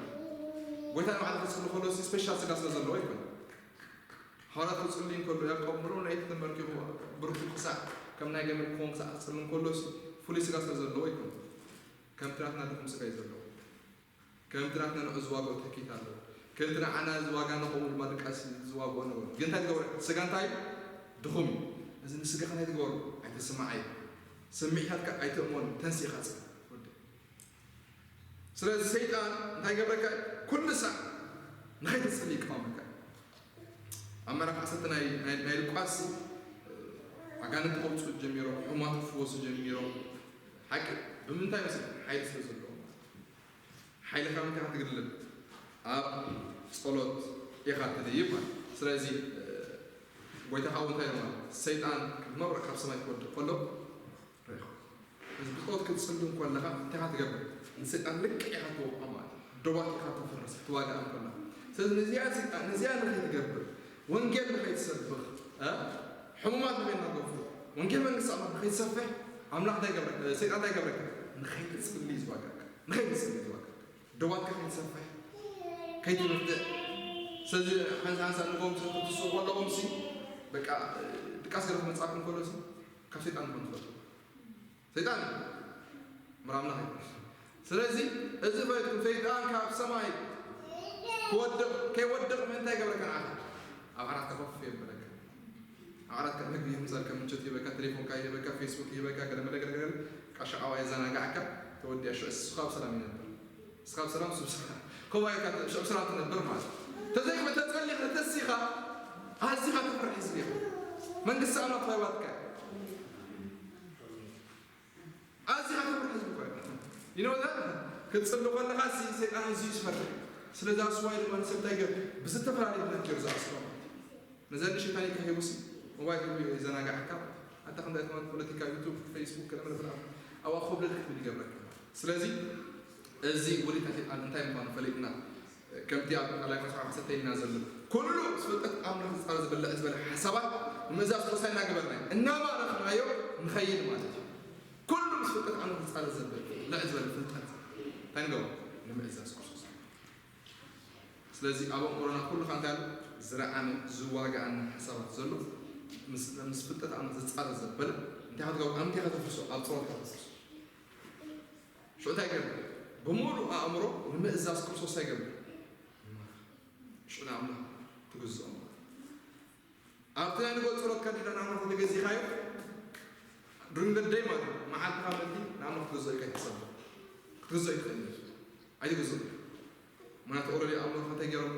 ጎይታ ንባዕሉ ክጽሊ ከሎ ሲ ስፔሻል ስጋ ስለ ዘለዎ ኣይኮን። ሃዋርያት ክጽሊ እንከሎ ያዕቆብ ምሉእ ለይቲ ተንበርኪኹ ብርቱ ክሳዕ ከም ናይ ገመል ክኸውን ክሳዕ ክጽሊ እንከሎ ሲ ፍሉይ ስጋ ስለ ዘለዎ ኣይኮን። ከምቲ ናትና ድኹም ስጋ እዩ ዘለዎ። ከምቲ ናትና ንዑ ዝዋግኦ ተኪት ኣለዎ። ከምቲ ንዓና ዝዋጋና ከምኡ ድማ ድቃስ ዝዋግኦ ነበሩ። ግን እንታይ ትገብሮ? ስጋ እንታይ? ድኹም እዩ። እዚ ንስጋኻ እንታይ ትገብሮ? ኣይተስምዓዮ። ስምዒታትካ ኣይትእመኖ። ተንሲእኻ ጽን። ወዲ። ስለዚ ሰይጣን እንታይ ይገብረካ? ኩሉ ሳዕ ንኸይትጽሊ ይቃወመካ። ኣብ ምዕራፍ ዓሰርተ ናይ፣ ናይ፣ ናይ ሉቃስ፣ ኣጋንንቲ ከውጽኡ ጀሚሮም፣ ሕሙማት ክፍወሱ ጀሚሮም፣ ሓቂ ብምንታይ መስል ሓይሊ ስለ ዘለዎ ማለት ሓይልካ ምንታይ ክትግድልን ኣብ ጸሎት ኢኻ ትድይብ ማለት ስለዚ ጎይታ ካብ እንታይ ማለት ሰይጣን መብረቕ ካብ ሰማይ ክወድቕ ከሎ ርኢኹ እዚ ብጸሎት ክትጽሊ እንከለኻ እንታይ ኢኻ ትገብር ንሰይጣን ልክዕ ኢኻ ትወቕዖ ማለት ዶባት ኢኻ ተፍርስ ክትዋጋእ እንከለኻ ስለዚ ነዚኣ ሰይጣን ነዚኣ ንኸይትገብር ወንጌል ንኸይትሰብኽ ሕሙማት ንኸይናገፉ ወንጌል መንግስቲ ኣምላኽ ንኸይትሰፍሕ ኣምላኽ እንታይ ገብረካ ሰይጣን እንታይ ገብረካ ንኸይትጽሊ ዝዋጋካ ንኸይትጽሊ ዝዋጋካ ደዋትካ ከይትሰፍሕ ከይትብርትዕ ስለዚ ሓንሳ ሓንሳ ንጎም ክትስኡ ከለኹም ሲ በቃ ድቃስ ገለ ክመጻኩም ከሎ ሲ ካብ ሰይጣን ንኾን ትፈልጡ ሰይጣን ምራምና ስለዚ እዚ ፈይትኩም ሰይጣን ካብ ሰማይ ክወድቕ ከይወድቕ ምእንታይ ገብረካ ንዓኻ ኣብ ዓራትካ ኮፍ የብለካ ኣብ ዓራትካ ምግቢ የምፀልካ ምንቸት ይበካ ቴሌፎንካ ይበካ ፌስቡክ ይበካ ገለመለ ገለገለ ቃሻ ዓዋ የዘናጋዕካ ተወዲያ ሽዑ እስኻ ብሰላም ይነብር እስኻ ብሰላም ስብስኻ ኮባይካ ሽዑ ብሰላም ትነብር ማለት ተዘይክበ ተፀሊኻ ተሲኻ ኣዚኻ ትፍርሕ ህዝቢ ኢኻ መንግስቲ ኣምላኽ ተዋሂባትካ ኣዚኻ ትፍርሕ ህዝቢ እኮ ኢኻ you know that ክትፅሊ ከለኻ ሲ ሰይጣን ኣዝዩ ዝፈርሕ ስለዚ ኣስዋይ ድማ ንሰብ እንታይ ገር ብዝተፈላለየ ምክንያት ገይሩ ዝኣስሮ ማለት እዩ ነዛ ንእሽተይ ታኒካ ሂቡሲ ሞባይል ሂቡ የዘናግዓካ ኣታ ክንዳይ ትማን ፖለቲካ ዩቱብ ፌስቡክ ገለ መለ ብላ ኣብኣ ኮብለል ክትብል ይገብረካ ስለዚ እዚ ውሪታ ሸይጣን እንታይ ምዃኑ ፈሊጥና ከምቲ ኣብ ቃላይ መስዋዕ ክሰተይና ዘሎ ኩሉ ምስ ፍልጠት ኣምላኽ ዝጻረ ዝበልዕ ዝበለ ሓሳባት ንምእዛዝ ክርስቶስ እናገበርና እናባረኽናዮ ንኸይድ ማለት እዩ ኩሉ ምስ ፍልጠት ኣምላኽ ዝጻረ ዘብል ልዕ ዝበለ ፍልጠት እንታይ ንገብሮ ንምእዛዝ ክርስቶስ ስለዚ ኣብ ኣእምሮና ኩሉ ከ እንታይ ኣሎ ዝረዓነ ዝዋጋኣና ሓሳባት ዘሎ ምስ ምስ ፍልጠት ኣምላኽ ዝጻረ ዘበለ እንታይ ክትገብሩ እንታይ ከተፍርሶ ኣብ ጸሎት ከተፍርሶ ሽዑ እንታይ ይገብር ብምሉእ ኣእምሮ ንምእዛዝ ክርስቶስ እንታይ ይገብር ሽዑ ንኣምላኽ ትግዝኦ ማለት ኣብቲ ናይ ንጎ ጸሎት ከዲዳ ንኣምላኽ ተገዚኻዮ during the day ማለት መዓልትኻ መልቲ ንኣምላኽ ክትገዝኦ ኢልካ ይሕሰብ ክትገዝኦ ይትኽእል ኣይትገዝኦ ምክንያቱ ኦረዲ ኣእምሮኻ እንታይ ገይሮም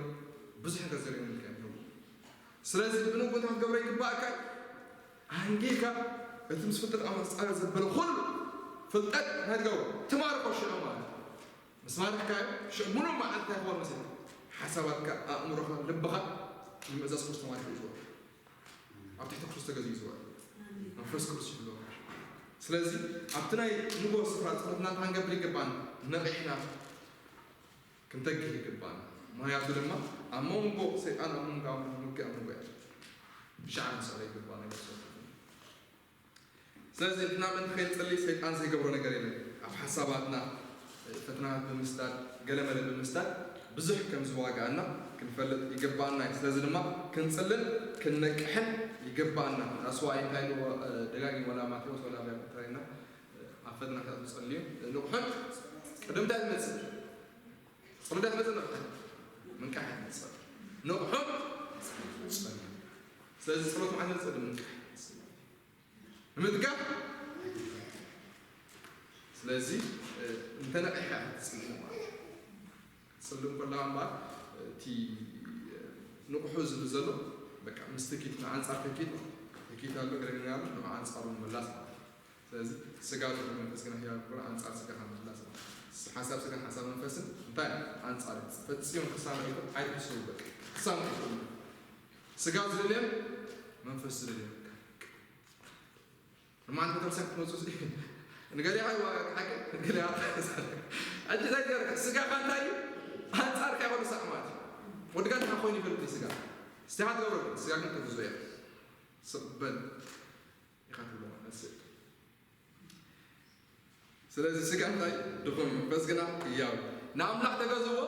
ብዙሕ ነገር ዘርእዮም ኢልካ እዮም ስለዚ ብንጉ እንታይ ክትገብሮ ይግባእካ ኣንጊካ እቲ ምስ ፍልጠት ኣምላኽ ዝጻረር ዘበለ ኩሉ ፍልጠት እንታይ ትገብሮ ትማርኮ ሽዑ ማለት ምስ ማርክካዮ ሽዑ ምሉእ መዓልቲ እንታይ ክኾን መሲልካ ሓሳባትካ ኣእምሮኻ ልብኻ ንምእዛዝ ክርስቶስ ተማሪኹ እዩ ዝወርድ ኣብ ትሕቲ ክርስቶስ ተገዚኡ ዝወርድ መንፈስ ቅዱስ ይብሎ ስለዚ ኣብቲ ናይ ንጎ ስፍራ ጸሎትና እንታይ ክንገብር ይግባን ነቒሕና ክንተግህ ይግባና። ምኽንያቱ ድማ ኣብ መንጎ ሰይጣን ኣብ መንጎ ኣምላኽ ውግእ ኣብ መንጎ እያ። ብሻዕሪ ክንስዕሮ ይግባና። ስለዚ እቲ ናብ ምእንቲ ከይንጸሊ ሰይጣን ዘይገብሮ ነገር የለን። ኣብ ሓሳባትና ፈተናታት ብምስዳድ፣ ገለመለ ብምስዳድ ብዙሕ ከም ዝዋግኣና ክንፈልጥ ይግባና እዩ። ስለዚ ድማ ክንጽልን ክንነቅሕን ይግባና። ኣስዋይ እንታይ ኢልዎ ደጋጊሙ ወላ ማቴዎስ ወላ ኣብ ትራይና ኣብ ፈተና ከኣ ትጸልዩ ንቑሑን ቅድም እንታይ ዝመጽእ ጸሎት መጽእ ነው። ምንቃሕ መጽእ ንቑሑን ጸሎት። ስለዚህ ጸሎት ማለት መጽእ ምንቃሕ ምትጋህ ስለዚህ እንተነቂሕካ ትጽልም ማለት ትጽልም ከለኻ እምበኣር እቲ ንቑሑ ዝብል ዘሎ በቃ ምስ ትኪት ንኣንጻር ትኪት ትኪት ኣሎ ገለገለ ኣሎ ንኣንጻሩ ምምላስ ማለት እዩ ስለዚ ስጋ ርሑቕ መንፈስ ግና ህያው ክብሎ ኣንጻር ስጋኻ ምምላስ እዩ። ሓሳብ ስጋን ሓሳብ መንፈስን እንታይ ኣንጻር ፈጺሞም ክሳነ ይኹን ኣይትሕስቡ በቃ ክሳነ ይኹን ስጋ ዝደልየን መንፈስ ዝደልየን ንማን ቤተክርስትያን ክትመፁ ንገሊኻ ይዋጋእ ሓቂ ንገሊኻ ሕጂ እንታይ ገርካ ስጋኻ እንታይ እዩ ኣንጻርካ ይኾን ሳዕ ማለት እዩ ወድጋ እንታይ ኮይኑ ይፈልጥ ስጋ ስቲኻ ትገብሮ ስጋ ግን ተግዞ እያ ስቕበል ኢኻ ትብሎ መስል ስለዚ ስጋ እንታይ ድኹም እዩ መንፈስ ግና ህያው እዩ ንኣምላኽ ተገዝዎ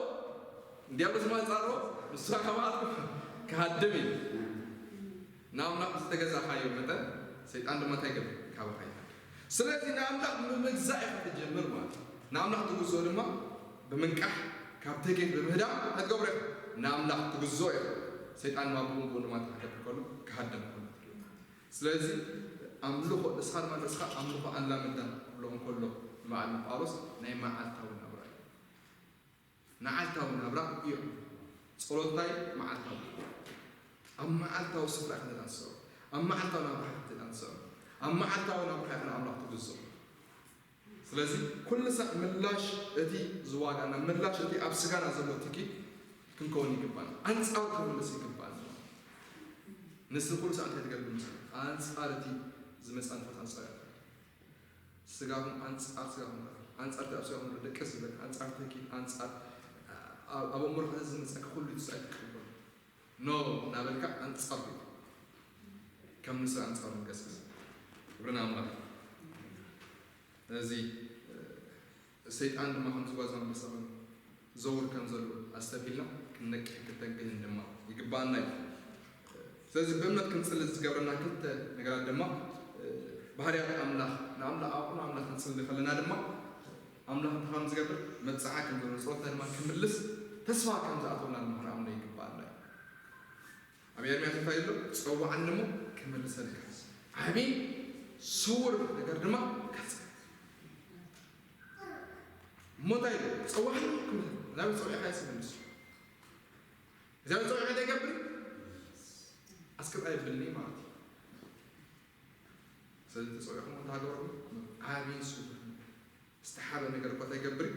እንዲያብሎስ ማንጻሮ ንሱ ከማት ክሃድም እዩ ንኣምላኽ ዝተገዛእካዮ መጠን ሰይጣን ድማ እንታይ ገብር ካባኻ ይሃድም ስለዚ ንኣምላኽ ብምግዛእ ኢኻ ትጀምር ማለት እዩ ንኣምላኽ ትግዝኦ ድማ ብምንቃሕ ካብ ተጌት ብምህዳም እንታይ ትገብሮ ኢኻ ንኣምላኽ ትግዝኦ ኢኻ ሰይጣን ድማ ብኡ ብኡ ድማ እንታይ ክገብር ከሎ ክሃድም ከሎ ትሪኦ ማለት እዩ ስለዚ ኣምልኾ ንስኻ ድማ ንስኻ ኣምልኾ ኣላምዳ ክብሎ እንከሎ ንበዓል ጳውሎስ ናይ መዓልታዊ ናብራ እዩ። መዓልታዊ ናብራ እዩ። ጸሎት ናይ መዓልታዊ ኣብ መዓልታዊ ስፍራ ኢኻ ተዳንስዖ ኣብ መዓልታዊ ናብራ ኢኻ ተዳንስዖ ኣብ መዓልታዊ ናብራ ኢኻ ንኣምላኽ ትግዝኦ ስለዚ ኩሉ ሳዕ ምላሽ እቲ ዝዋጋና፣ ምላሽ እቲ ኣብ ስጋና ዘሎ ትኪ ክንከውን ይግባና፣ ኣንጻር ክምልስ ይግባና። ንስ ኩሉ ሳዕ እንታይ ትገብር? ምስ ኣንጻር እቲ ዝመጽእ ንፋስ ኣንጻር እያ። ስጋኹም ኣንጻር ስጋኹም፣ ኣንጻር እቲ ኣብ ስጋኹም ዘሎ ደቀስ ዝበል፣ ኣንጻር ተኪ፣ ኣንጻር ኣብ ኣብ ኣእምሮኻ ዝመጸካ ኩሉ ትጻይ ትቀበል። ኖ እናበልካ ኣንጻር እዩ። ከም ንስር ኣንጻር ንገስግስ። ክብሪ ንኣምላኽ። ስለዚ ሰይጣን ድማ ከም ዝጓዝ ኣንበሳ ኮይኑ ዘውር ከም ዘሎ ኣስተብሂልና ክንነቅሕ ክተግህን ድማ ይግባኣና እዩ። ስለዚ ብእምነት ክንጽሊ ዝገብረና ክልተ ነገራት ድማ ባህርያት ኣምላኽ፣ ንኣምላኽ ኣቑ ንኣምላኽ ክንጽሊ ከለና ድማ ኣምላኽ እንታይ ከም ዝገብር መብጽዓ ከም ዘሎ ጸሎትና ድማ ክምልስ ተስፋ ከም ዝኣተወና ድማ ክንኣምኖ ይግባኣና እዩ። ኣብ ኤርምያስ እንታይ ኣሎ? ጸውዓኒ እሞ ክምልሰልካ፣ ዓቢ ስውር ነገር ድማ ከጽ እሞ እንታይ ኢሉ? ጸውዓኒ ክምልስ። እግዚኣብሔር ጸዊዕካ ይስምልስ። እግዚኣብሔር ጸዊዕካ እንታይ ይገብር? ኣስክብ ኣይብልኒ ማለት እዩ። ስለዚ ተጸዊዕኩም እንታይ ሃገርኩም? ዓቢ ስውር ዝተሓበ ነገር እኳ እንታይ ይገብር?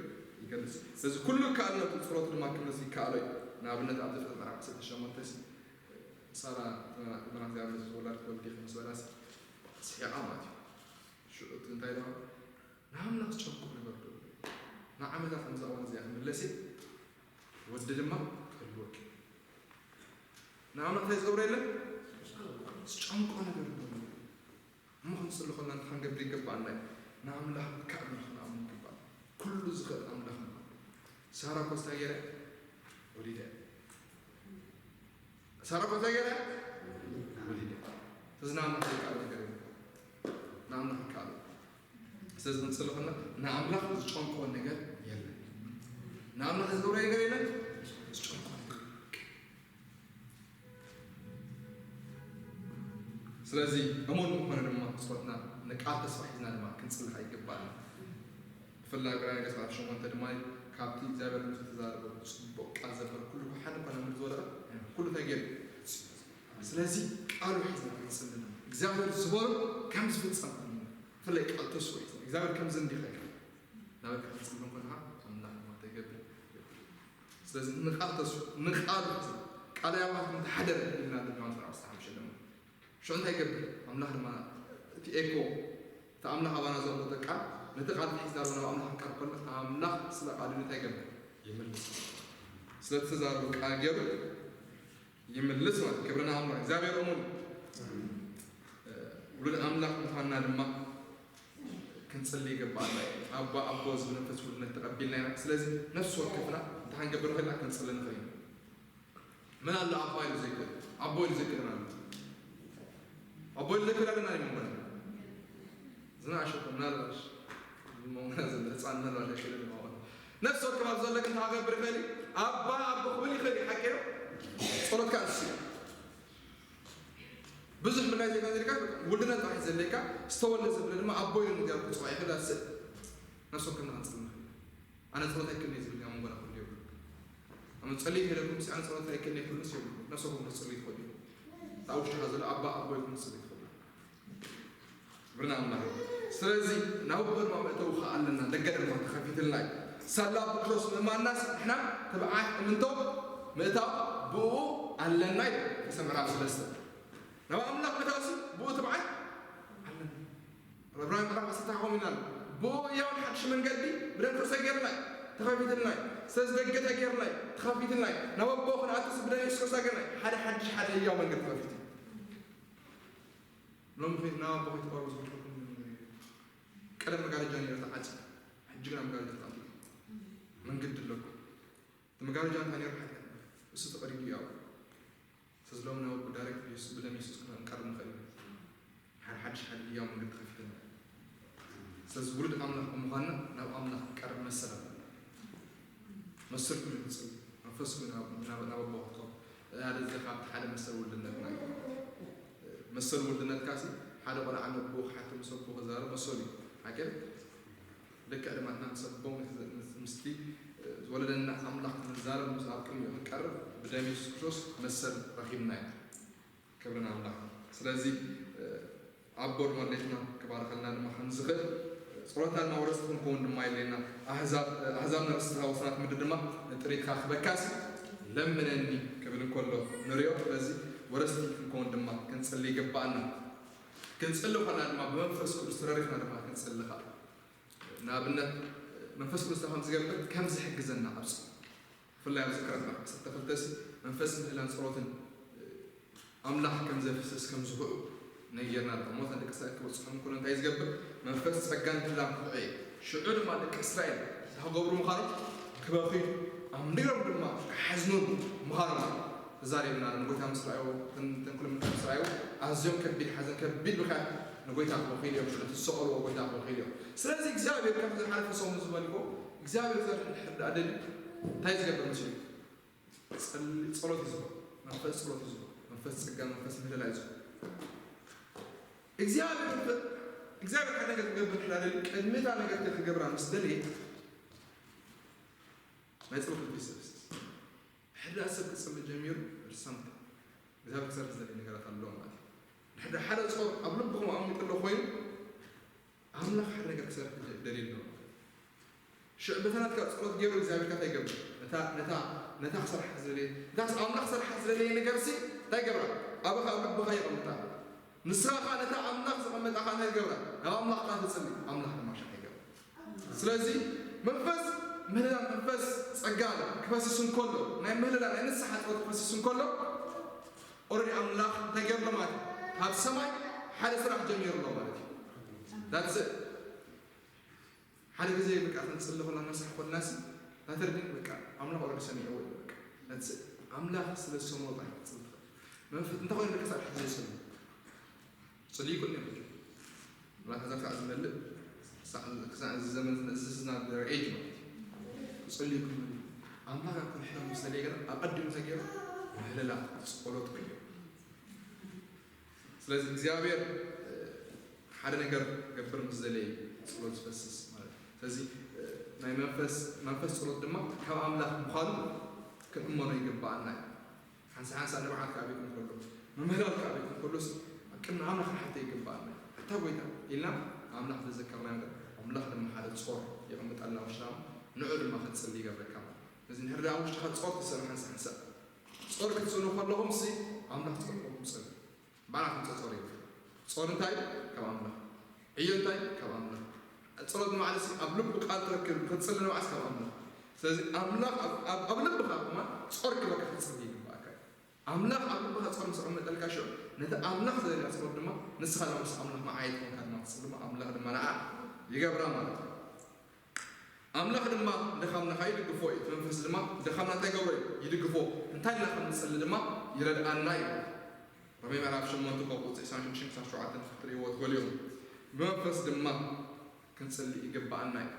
ይገልጽ። ስለዚ ኩሉ ካልነቱ ጸሎት ድማ ክምልስ ይከኣሎ እዩ። ንኣብነት ኣብ ዘፍጥረት ምዕራፍ ዓሰርተ ሸሞንተ ሲ ሳራ መና እግዚኣብሔር ዝወላድ ክወልድ ኢኺ ምስ በላሲ ስሒቓ ማለት እዩ። ሽዑ እቲ እንታይ ኢልዋ? ንኣምላኽ ዝጨንቆ ነገር ዶ ኣሎ? ንዓመታ ከምዚ እዋን እዚኣ ክምለስ እየ፣ ወዲ ድማ ክህልወኪ። ንኣምላኽ እንታይ ዝገብሮ የለን? ዝጨንቆ ነገር ዶ ኣሎ? እሞ ክንጽሊ ከለና እንታይ ክንገብር ይግባኣና እዩ? ንኣምላኽ ብካዕብር ክንኣምኑ ይግባእ። ኩሉ ዝኽእል ኣምላኽ ንኣምኑ። ሳራ እኮ እንታይ ገይራ? ወሊዳ እያ። ሳራ እኮ እንታይ ገይራ? ወሊዳ። ስለዚ ንኣምላኽ ዘይከኣል ነገር የለን። ንኣምላኽ ይከኣሎ። ስለዚ ክንጽሊ ከለና ንኣምላኽ ዝጨንቆ ነገር የለን። ንኣምላኽ ዝገብሮ ነገር የለን። ዝጨንቆ ነገር የለን። ስለዚ እሙን ምኾነ ድማ ጸሎትና ንቃል ተስፋ ሒዝና ድማ ክንጽሊ ይግባና። ብፍላይ ዕብራውያን ገጽ ዓሰርተ ሸሞንተ ድማ ካብቲ እግዚኣብሔር ንሙሴ ዝተዛረቦ ጽቡቕ ቃል ዘበለ ኩሉ እኮ ሓደ እኳ ናብ ምድሪ ዝወደቐ ኩሉ እንታይ ገይሩ? ስለዚ ቃሉ ሒዝና ክንጽሊ ኢና። እግዚኣብሔር ዝበሎ ከም ዝፍጸም ኣሚንና። ብፍላይ ቃል ተስፋ ሒዝና እግዚኣብሔር ከምዚ እንዲኻ ኢልካ ናበካ ክንጽሊ እንከለኻ ኣምላኽ ድማ እንታይ ይገብር? ስለዚ ንቃል ተስፋ ንቃሉ ሒዝና ቃለ ኣምላኽ እንተሓደረ ኢልና ድማ ምዕራፍ ዓሰርተ ሓሙሽተ ድማ ሽዑ እንታይ ይገብር? ኣምላኽ ድማ እቲ ኤኮ፣ እቲ ኣምላኽ ኣባና ዘቕመጠ ቃል፣ ነቲ ቃል ሒዝና ናብ ኣምላኽ ክንቀርብ ከለና፣ ኣምላኽ ስለ ቃሉ እንታይ ይገብር? ይምልስ። ስለ እተዛረቦ ቃል ገይሩ ይምልስ ማለት። ክብሪ ንኣምላኽ። እግዚኣብሔር እሙን እዩ። ውሉድ ኣምላኽ ምዃንና ድማ ክንጽሊ ይግባኣና እዩ። ኣባ፣ ኣቦ ዝብል መንፈስ ውሉድነት ተቐቢልና ኢና። ስለዚ ነፍሲ ወከፍና እንታይ ክንገብር ንኽእል ኢና? ክንጽሊ ንኽእል ኢና። መን ኣሎ ኣባ ኢሉ ዘይክእል? ኣቦ ኢሉ ዘይክእል መን ኣሎ? ኣቦ ኢሉ ዘይክእል ኣለና ድዩ መንጎና? ዝናኣሸ እኮ ምናልባሽ መንጎና ዘሎ ህፃን ምናልባሽ ኣይክእልን ይኸውን። ነፍሲ ወከፍ ኣብ ዘሎ ግን እንታይ ክገብር ይኽእል እዩ? ኣባ ኣቦ ክብል ይኽእል እዩ። ሓቂ ዶ? ጸሎትካ ንሱ እዩ። ብዙሕ ምላይ ዘይኮነ ዘድልካ ውልድነት ጥራሕ እዩ ዘድልየካ። ዝተወልደ ዘብለ ድማ ኣቦ ኢሉ ንግዚኣብሔር ክጽዋዕ ይኽእል። ኣስእ ነፍሲ ወከፍና ክንጽሊ ንኽእል ኢና። ኣነ ጸሎት ኣይክእልን እየ ዝብል ኣብ መንጎና ክህሉ የብሉን። ኣነ ጸልዩ ከይደኩም፣ ኣነ ጸሎት ኣይክእልን እየ ክብሉ የብሉን። ነብሰኩም ክትጽልዩ ትኽእሉ ኢኹም። እታ ኣብ ውሽጥኻ ዘሎ ኣባ ኣቦ ኢልኩም ክትጽልዩ ትኽእሉ። ክብሪ ንኣምላኽ። ስለዚ ናብ ኣቦ ድማ መእተዊ ኸኣ ኣለና፣ ደገ ድማ ተኸፊትልና እዩ። ሳላ ብክርስቶስ ምእማንናስ ንሕና ትብዓት እምንቶ ምእታው ብእኡ ኣለና እዩ። ኤፌሶን ምዕራፍ ሰለስተ። ናብ ኣምላኽ ምእታውሲ ብኡ ትብዓት ኣለና። ዕብራውያን ምዕራፍ ዓሰርተ ከምኡ ኢልና ኣሎ። ብኡ ህያውን ሓድሽ መንገዲ ብደም ክርስቶስ ገይርና እዩ፣ ተኸፊትልና እዩ። ስለዚ ደገ እንታይ ገይርና እዩ? ተኸፊትልና እዩ። ናብ ኣቦ ክንኣቱስ ብደም የሱስ ክርስቶስ ገይርና እዩ። ሓደ ሓድሽ ሓደ ህያው መንገዲ ተኸፊቱ እዩ። ሎሚ ኸ ናብ ኣቦ ከይትቐርቡ ዝብለኩም ነገር የለን። ቀደም መጋረጃ ነይሩ ተዓጽዩ፣ ሕጂ ግን ኣብ መጋረጃ ተኣትዩ መንገዲ ኣለኩም። እቲ መጋረጃ እንታይ ነይሩ? ሓጢኣት ነይሩ። እሱ ተቐዲዱ እዩ። ኣብ ስለዚ ሎሚ ናብ ኣቦ ዳይሬክት ብየሱስ፣ ብደም የሱስ ክንቀርብ ንኽእል ኢና። ሓደ ሓድሽ ሓደ ህያው መንገዲ ተኸፊትልና። ስለዚ ውሉድ ኣምላኽ ብምዃንና ናብ ኣምላኽ ክንቀርብ መሰል ኣለና። መሰልኩም እዩ ክጽሊ። መንፈስኩም ናብ፣ ናብ፣ ናብ ኣቦ ክትቀርቡ። ሓደ እዚ ካብቲ ሓደ መሰል ውልድነትና እዩ። መሰል ውልድነትካ ሲ ሓደ ቆልዓ ነቦ ክሓቶ ምስ ኣቦ ክዛረብ መሰሉ እዩ። ሓቂ ድዩ? ልክዕ ድማ ንሕና ምስ ኣቦ ምስ፣ ምስ፣ ምስቲ ዝወለደና ኣምላኽ ክንዛረብ ምስ ኣብ ቅድሚኡ ክንቀርብ ብደም የሱስ ክርስቶስ መሰል ረኺብና እዩ። ክብሪ ንኣምላኽ። ስለዚ ኣቦ ድማ ኣዴታትና ክባርኸልና ድማ ከም ዝኽእል ጸሎትና ድማ ወረስቲ ክንከውን ድማ የድልየና። ኣህዛብ ኣህዛብ ንርስኻ ወሰናት ምድሪ ድማ ንጥሪትካ ክበካሲ ለምነኒ ክብል እንከሎ ንሪኦ። ስለዚ ወረስቲ ክንከውን ድማ ክንጽሊ ይግባኣና። ክንጽሊ ኾና ድማ ብመንፈስ ቅዱስ ተረሪኽና ድማ ክንጽሊ ኸዓ ንኣብነት መንፈስ ቅዱስ ከም ዝገብር ከም ዝሕግዘና ኣብ ጸሎት ብፍላይ ኣብዚ ቅረብ ዓሰርተ ክልተ ሲ መንፈስ ምህላን ጸሎትን ኣምላኽ ከም ዘፍስስ ከም ዝኽእሉ ነጊርና ኣሎ። ሞት ንደቂ ሰባት ክበጽሖም እንከሎ እንታይ ዝገብር? መንፈስ ጸጋን ምህላን ክኽዕእ እዩ። ሽዑ ድማ ደቂ እስራኤል እንታይ ክገብሩ ምዃኖም ክበኽዩ ኣምሪሮም ድማ ክሓዝኑን ምዃኖም ተዛሪብና ኣሎ። ንጎይታ ምስ ረኣይዎ እተን እተን ኩሉ ምልክት ምስ ረኣይዎ ኣዝዮም ከቢድ ሓዘን ከቢድ ብኽያት ንጎይታ ክበኽዩ እዮም። ሽዑ እቲ ዝሰቐልዎ ጎይታ ክበኽዩ እዮም። ስለዚ እግዚኣብሔር ከም ዝሓለፈ ሰሙን ዝበልዎ እግዚኣብሔር ዘር እንድሕር ደኣ ደልዩ እንታይ ዝገብር መሲሉ? ጸል- ጸሎት እዩ ዝህቦ። መንፈስ ጸሎት እዩ ዝህቦ። መንፈስ ጸጋ መንፈስ ምህለላ እዩ ዝህቦ። እግዚኣብሔር መንፈ- እግዚኣብሔር ሓደ ነገር ክገብር እንድሕር ደልዩ ቅድሚ እታ ነገር ክገብራ ምስ ደለየ ናይ ጸሎት ልቢ ይሰብስብ። ሕዳእ ሰብ ክጽሊ ጀሚሩ ርሳምታ እግዚኣብሔር ክሰርሕ ዝደሊ ነገራት ኣለዎ ማለት እዩ። ድሕሪ ሓደ ጾር ኣብ ልብኹም ኣቐሚጡ ኣሎ ኮይኑ ኣምላኽ ሓደ ነገር ክሰርሕ ደልዩ ኣሎ። ሽዑ በታ ናትካ ጸሎት ገይሩ እግዚኣብሔር እንታይ ይገብር? ነታ ነታ ነታ ክሰርሓ ዝደለየ ነታ ኣምላኽ ክሰርሓ ዝደለየ ነገር ሲ እንታይ ይገብራ? ኣባኻ ኣብ ልብኻ ይቐምጣ። ንስኻ ከኣ ነታ ኣምላኽ ዘቐመጣ ከኣ እንታይ ይገብራ? ናብ ኣምላኽ ከኣ ትጽሊ፣ ኣምላኽ ድማ ሽሕ ይገብር። ስለዚ መንፈስ ምህለላ መንፈስ ጸጋ ክፈስስ እንከሎ ናይ ምህለላ ናይ ንስሓ ጸሎት ክፈስስ እንከሎ ኦረዲ ኣምላኽ እንታይ ገይሩ ኣሎ ማለት እዩ። ካብ ሰማይ ሓደ ስራሕ ጀሚሩ ኣሎ ማለት እዩ። That's it። ሓደ ግዜ በቃ ክንጽሊ ከለና ንስሓ ኮልና ሲ ናተርድን በቃ ኣምላኽ ኦረዲ ሰሚዕዎ እዩ በቃ። That's it። ኣምላኽ ስለ ዝሰምዖ ጥራሕ ክትጽሊ ትኽእል። መንፈስ እንታይ ኮይኑ ደቂ ሰባት ሕጂ ዘይጽልዩ? ጽልዩ ይኩን ነይሩ። ምናልባት እዛ ክሳዕ ዝመልእ ክሳዕ ክሳዕ እዚ ዘመን እዚ ዝና ኤጅ ማለት እዩ። ጽልዩ ይኩን ነይሩ። ኣምላኽ ኣብ ክንሕሎም ምስ ዘለ ገና ኣቐዲሙ እንታይ ገይሩ? ምህለላ ጸሎት ገይሩ። ስለዚ እግዚኣብሔር ሓደ ነገር ገብር ምስ ዘለ ጸሎት ዝፈስስ ማለት እዩ። ስለዚ ናይ መንፈስ መንፈስ ጸሎት ድማ ካብ ኣምላኽ ምዃኑ ክንእመኖ ይግባኣና እዩ። ሓንሳ ሓንሳ ንብዓት ካብ ቤት እንከሎ መምህራን ካብ ቤት እንከሎስ ኣብ ቅድሚ ኣምላኽ ንሓተ ይግባኣና። ኣታ ጎይታ ኢልና ኣምላኽ ዘዘከርና ነገር ኣምላኽ ድማ ሓደ ጾር የቐምጠልና ውሽጣ ንዑ ድማ ክትጽሊ ይገብረካ። እዚ ንሕርዳ ውሽጥኻ ጾር ትሰብ ሓንሳ ሓንሳ ጾር ክትጽሉ ከለኹም ሲ ኣምላኽ ጸርኩም ጸሉ ባዕላኹም ጸጾር እዩ። ጾር እንታይ ካብ ኣምላኽ ዕዮ እንታይ ካብ ኣምላኽ ጸሎት ንባዕሉ ሲ ኣብ ልቡ ቃል ትረክብ ክትጽሊ ንባዕስ ካብ ኣምላኽ ስለዚ ኣምላኽ ኣብ ልብኻ ድማ ጾር ክበካ ክትጽሊ ይግባእካ። ኣምላኽ ኣብ ልብኻ ጾር ምስ ኣቐመጠልካ ሽዑ ነቲ ኣምላኽ ዘድልያ ጸሎት ድማ ንስኻ ድማ ምስ ኣምላኽ መዓየት ኮንካ ድማ ትጽሊ ድማ ኣምላኽ ድማ ንዓ ይገብራ ማለት እዩ። ኣምላኽ ድማ ድኻምና ይድግፎ እዩ። እቲ መንፈስ ድማ ድኻምና እንታይ ገብሮ እዩ? ይድግፎ። እንታይ ኢልና ከም ንጽሊ ድማ ይረድኣና እዩ። ሮሜ ምዕራፍ ሸሞንተ ካብ ቁጽሪ ዕስራን ሽዱሽተን ክሳብ ሸውዓተን ክትርእይዎ ትኽእሉ እዮም። ብመንፈስ ድማ ክንጽሊ ይግባኣና እዩ።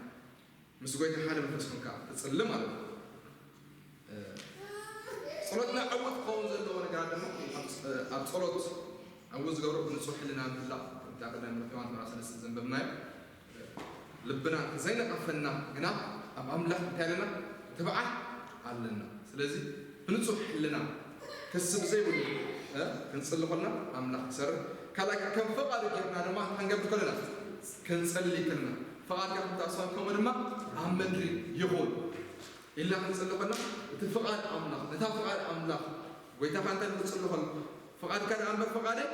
ምስ ጎይታ ሓደ መንፈስ ኮንካ ትጽሊ ማለት እዩ። ጸሎትና ዕውት ክኸውን ዘለዎ ነገራት ድማ ኣብ ጸሎት ዕውት ዝገብሮ ብንጹህ ሕልና ምህላው ከምቲ ኣብ ቀዳማይ ጢሞቴዎስ ምዕራፍ ሰለስተ ዘንበብናዮ ልብና ዘይነቐፈና ግና ኣብ ኣምላኽ እንታይ ኣለና ትብዓት ኣለና። ስለዚ ብንጹህ ሕልና ክስብ ዘይብሉ ክንጽሊ ኮልና ኣምላኽ ይሰርሕ። ካልኣይ ከም ፍቓዱ ጌርና ድማ ክንገብር ከለና ክንጸሊ ከለና ፍቓድካ ከምቲ ኣብ ሰማይ ከምኡ ድማ ኣብ ምድሪ ይኹን ኢልና ክንጽሊ ከለና እቲ ፍቓድ ኣምላኽ ነታ ፍቓድ ኣምላኽ ጎይታኻ እንታይ ንክጽሊ ከሎ ፍቓድካ ደኣ እምበር ፍቓደይ